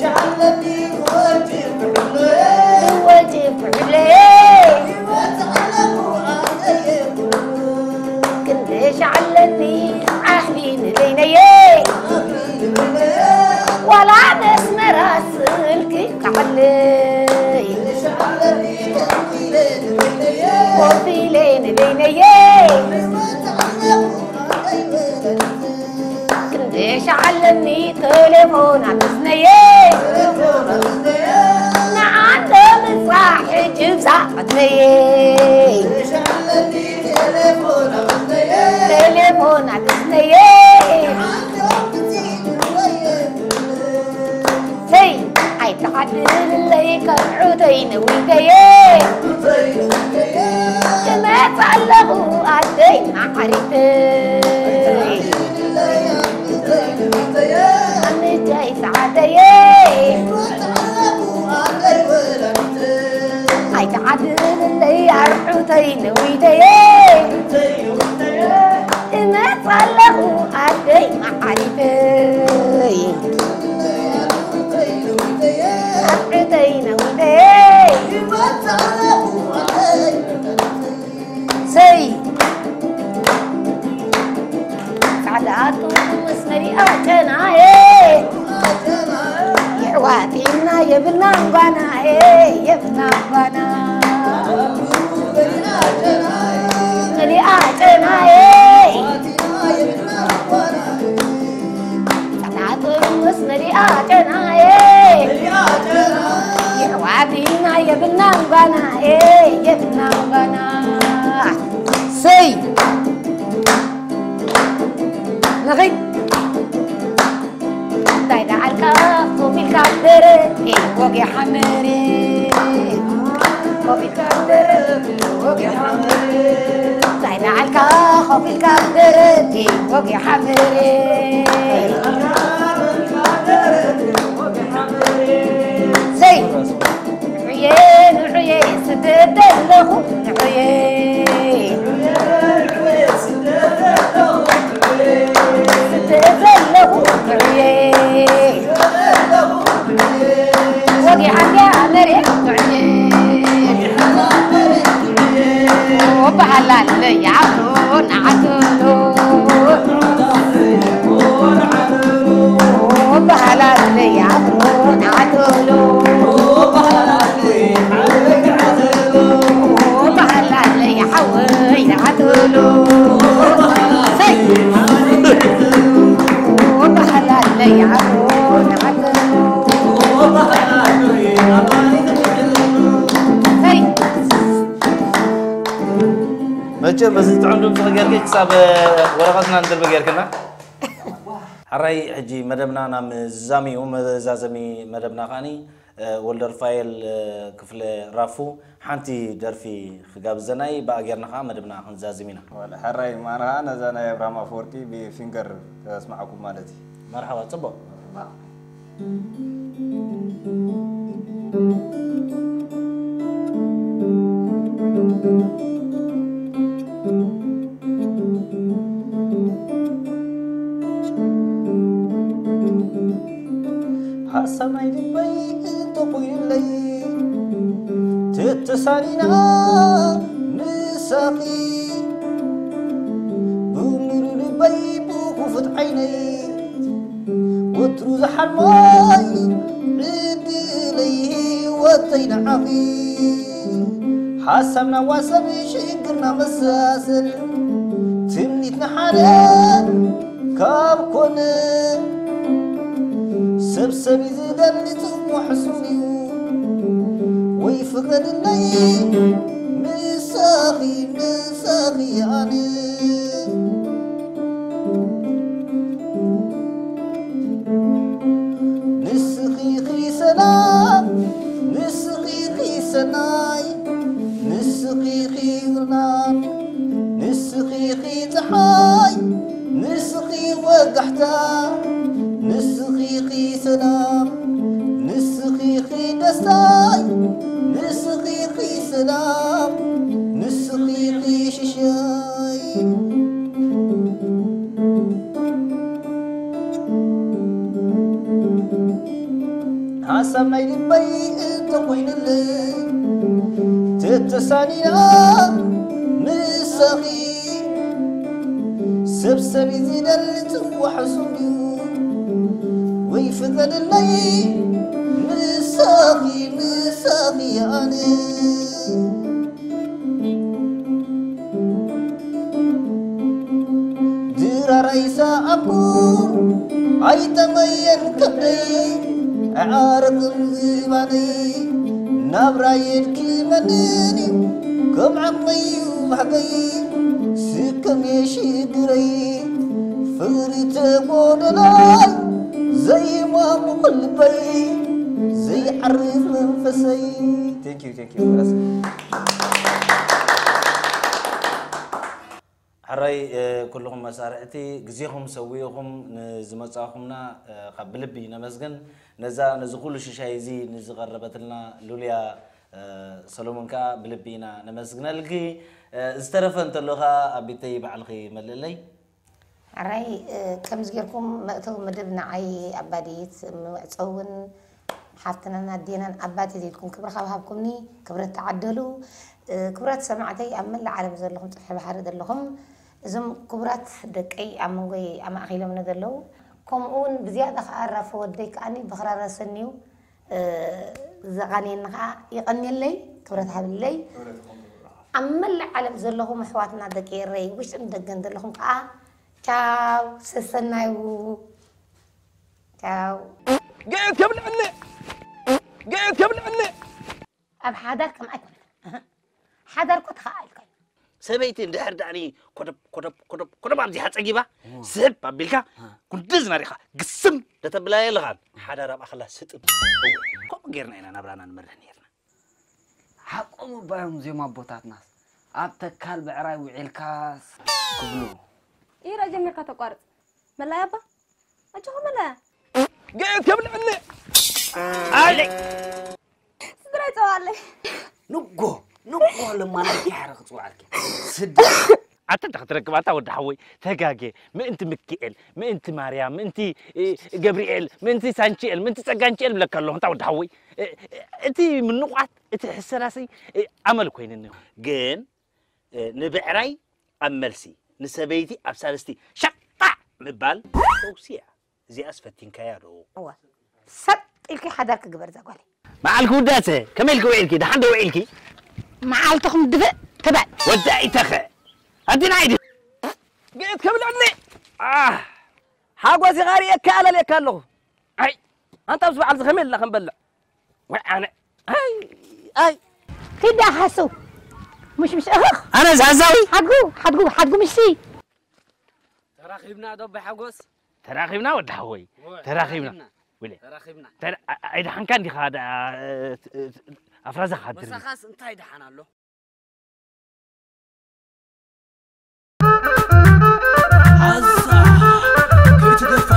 ሻዓለኒ ብወንጭፍ ኩሕለ ብወንጭፍ ኩሕለ ይመፃ ኣለኹ ኣደይ ወለሎ ክንደየ ሻዓለኒ ፃሕሊ ንበይነየ ዋላ ነስመራ ስልኪ ከዓለይ ኮፍ ኢለ ንበይነየ ክንደሻ ኣለኒ ቴሌፎን ኣትስነየ ንዓንዶ ምፃ ሕጂ ብዛ ቅድመየ ቴሌፎን ኣትስነየ ሰይ ኣይተዓድልለይ ከብዑተይ ነዊተየ እመፅ ኣለኹ ኣደይ ማዓሪተይ ኣምቻይ ሰዓተየ ኣይተዓድልለይ ኣርዑተይ ነዊተየ እመፅ ኣለኹ ኣደይ መዓሪተይ ኣርዑተይ ነዊተየ ሰይ ጻዕዳ ጥርሙስ መሊኣ ጨናየ የሕዋትና የብልናን ጓናየ የብልናን ጓና መሊኣ ጨናየ ጻዕዳ ጥርሙስ መሊኣ ጨናየ የሕዋትና የብልናን ጓናየ የብልናን ጓና ሰይ ንኺድ እንታይ ደዓልካ ኮፍ ካብ ደረት ወጊ ሓመረ ኮፍ ኢልካ ደረት ወጊ ሓመረ እንታይ ንዓልካ ኮፍ ኢልካ ደረት ወጊ ሓመረ ዘይ ንዑየ ንዑየ ስደት ዘለኹ ንዑየ ስደት ዘለኹ ንዑየ ወጊ ዓንዲያ መሬት ንዑየ ወበሃላለይ ዓብሮ ንዓትሎ ወበሃላለይ ዓብሮ ንዓትሎ መቸም በዚ ጥዑም ድምፂ ክገርኪ ክሳብ ወረቐትና ንድርቢ ገርክና። ሕራይ ሕጂ መደብና ናብ ምዛም እዩ። መዛዘሚ መደብና ከዓኒ ወልደርፋኤል ክፍለ ራፉ ሓንቲ ደርፊ ክጋብዘናይ ብኣጌርና ከዓ መደብና ክንዛዝም ኢና። ሕራይ ማንኻ ነዛ ናይ ኣብርሃም ኣፈወርቂ ብፊንገር ከስማዓኩም ማለት እዩ። መርሓባ ፅቡቅ። ሓሳብ ናይ ልበይ እንተኾይኑለይ ተተሳኒና ምሳኺ ብምሉ ልበይ ብኽፉት ዓይነይ ወትሩ ዝሓልሞይ ዕድለይ ህይወተይ ንዓኺ ሓሳብና ዋሰብ ሽግርና መሳሰል ትምኒትና ሓደ ካብ ኮነ ሰብ ሰብ እዩ ዝደሊ ጽቡሕ ሕሱን እዩ ወይ ፍቐድለይ ምሳኺ ምሳኺ ኣነ ንስኺ ኺ ሰላም ንስኺ ኺ ሰናይ ንስኺ ኺ ብርሃን ንስኺ ኺ ጸሓይ ንስኺ ወጋሕታ ንስኺ ኺ ሰላም ንስኺ ኺ ደስታይ ንስኺ ኺ ሰላም ንስኺ ኺ ሽሻይ ሓሳብ ናይ ልበይ እንተኾይኑለይ ተተሳኒና ምሳኺ ሰብ ሰብ ዝደሊ ጽዋሕ ስሙ ወይ ፍቐድለይ ምሳኺ ምሳኺ ኣነ ድራር ኣይሰኣኩ ኣይጠመየን ከብደይ ኣዕርቕን ዝባነይ ናብራ የድክመንን እዩ ከም ዓቕመይ እዩ ባህገይ ስከም የሽግረይ ፍቕሪ ተጎደላይ ዘይማሙቕ ልበይ ዘይዓርፍ መንፈሰይ Thank you, thank you. ሕራይ ኩልኹም መሳርሕቲ ግዜኹም ሰዊእኹም ንዝመጻኹምና ካብ ብልቢ ነመስግን። ነዛ ነዚ ኩሉ ሽሻይ እዚ ንዝቐረበትልና ሉልያ ሰሎሞን ከኣ ብልቢ ኢና ነመስግነልኪ። ዝተረፈ እንተሎ ከኣ ኣቢተይ ባዕልኺ መልእለይ። ሕራይ ከምዚ ጌርኩም መእተዊ መደብ ንዓይ ኣባዲት ምዕፀውን ሓፍትናን ኣዴናን ኣባቴ ኢልኩም ክብሪ ካብ ሃብኩምኒ ክብረት ተዓደሉ። ክቡራት ሰማዕተይ ኣብ መላእ ዓለም ዘለኹም ፅፍሒ ባሕሪ ዘለኹም እዞም ክቡራት ደቀይ ኣብ መንጎይ ኣማእኺሎምኒ ዘለዉ ከምኡ እውን ብዝያዳ ከዓ ራፎ ወደይ ከዓኒ ብኽራረሰኒ እዩ ዘቓንየኒ ከዓ ይቐንየለይ ክብረት ሃብለይ ኣብ መላእ ዓለም ዘለኹም ኣሕዋትና ደቂ ኤረይ ውሽጥን ደገን ዘለኹም ከዓ ቻው ሰሰናዩ ቻው ገየት ከብልዕኒ ገየት ከብልዕኒ ኣብ ሓዳር ከም ኣይኮነ ሓዳር እኮ ተኸኣልካ እዩ ሰበይቲ እንድሕር ደኣኒ ኮደብ ኮደብ ኮደብ ኮደብ ኣብዚሓ ጸጊባ ስብ ኣቢልካ፣ ኩንዲ ዝናሪኻ ግስም ደተብላየ ኣለኻን ሓዳር ኣብኣ ከላ ስጥብ። ከምኡ ጌርና ኢና ናብራና ንመርሕ ነርና። ሓቆም እባ እዮም እዚኦም ኣቦታትናስ፣ ኣብ ተካል ብዕራይ ውዒልካስ ክብሉ። ኢረ ጀሚርካ ተቋርጽ። መላይ ኣባ ኣጆኹ መላይ። ገየት ከብልዕኒ ኣለ ስድራይ ጸዋለይ። ንጎ ንጎ ለማና ኪሓረ ክጽውዓልኪ ስድ ኣተ እንተ ክትረክብ ኣንታ ወዲ ሓወይ ተጋጌ ምእንቲ ምክኤል ምእንቲ ማርያም ምእንቲ እ፣ ገብርኤል ምእንቲ ሳንቺኤል ምእንቲ ጸጋንቺኤል ብለካ ኣለኹ እንታ ወዲ ሓወይ እ፣ እ፣ እቲ ምንቋት እቲ ሕሰላሰይ እ፣ ኣመል ኮይንኒ ግን እ፣ ንብዕራይ ኣብ መልሲ ንሰበይቲ ኣብ ሳልስቲ ሸቃዕ ምባል ፈውሲ እያ እዚኣስ ፈቲንካያ ዶ እዋ ሰጥ ኢልኪ ሓዳርኪ ግበር እዛ ጓለይ። መዓልኪ ውዳሰ ከመይ ኢልኪ ውዒልኪ ደሓን ዶ ውዒልኪ መዓልትኹም ድፍእ ትበል። ወዳኢተኸ ኣንቲና ኢዲ ገየት ከብልዕኒ ሓጎስ ኢኻ ርእየካ ኣለልየካ ኣለኹ ኣይ ኣንታ ኣብዚ በዓል እዚ ከመይ ኢልና ክንበልዕ ወይ ኣነ ኣይ ኣይ ኪዳ ሓሱ ምሽ ምሽ እኽኽ ኣነ ዛዛዊ ሓድጉ ሓድጉ ሓድጉ ምሽቲ ተራኺብና ዶ ብሓጎስ ተራኺብና ወዲ ሓወይ ተራኺብና ወለ ተራኺብና ተራ- ኣ- ኣይደሓንካ እንዲኻ ደኣ እ- እ- ኣፍራዛኻ ድርቢ መሳኻስ እንታይ ደሓን ኣሎ ኣዛ ከይትገፋ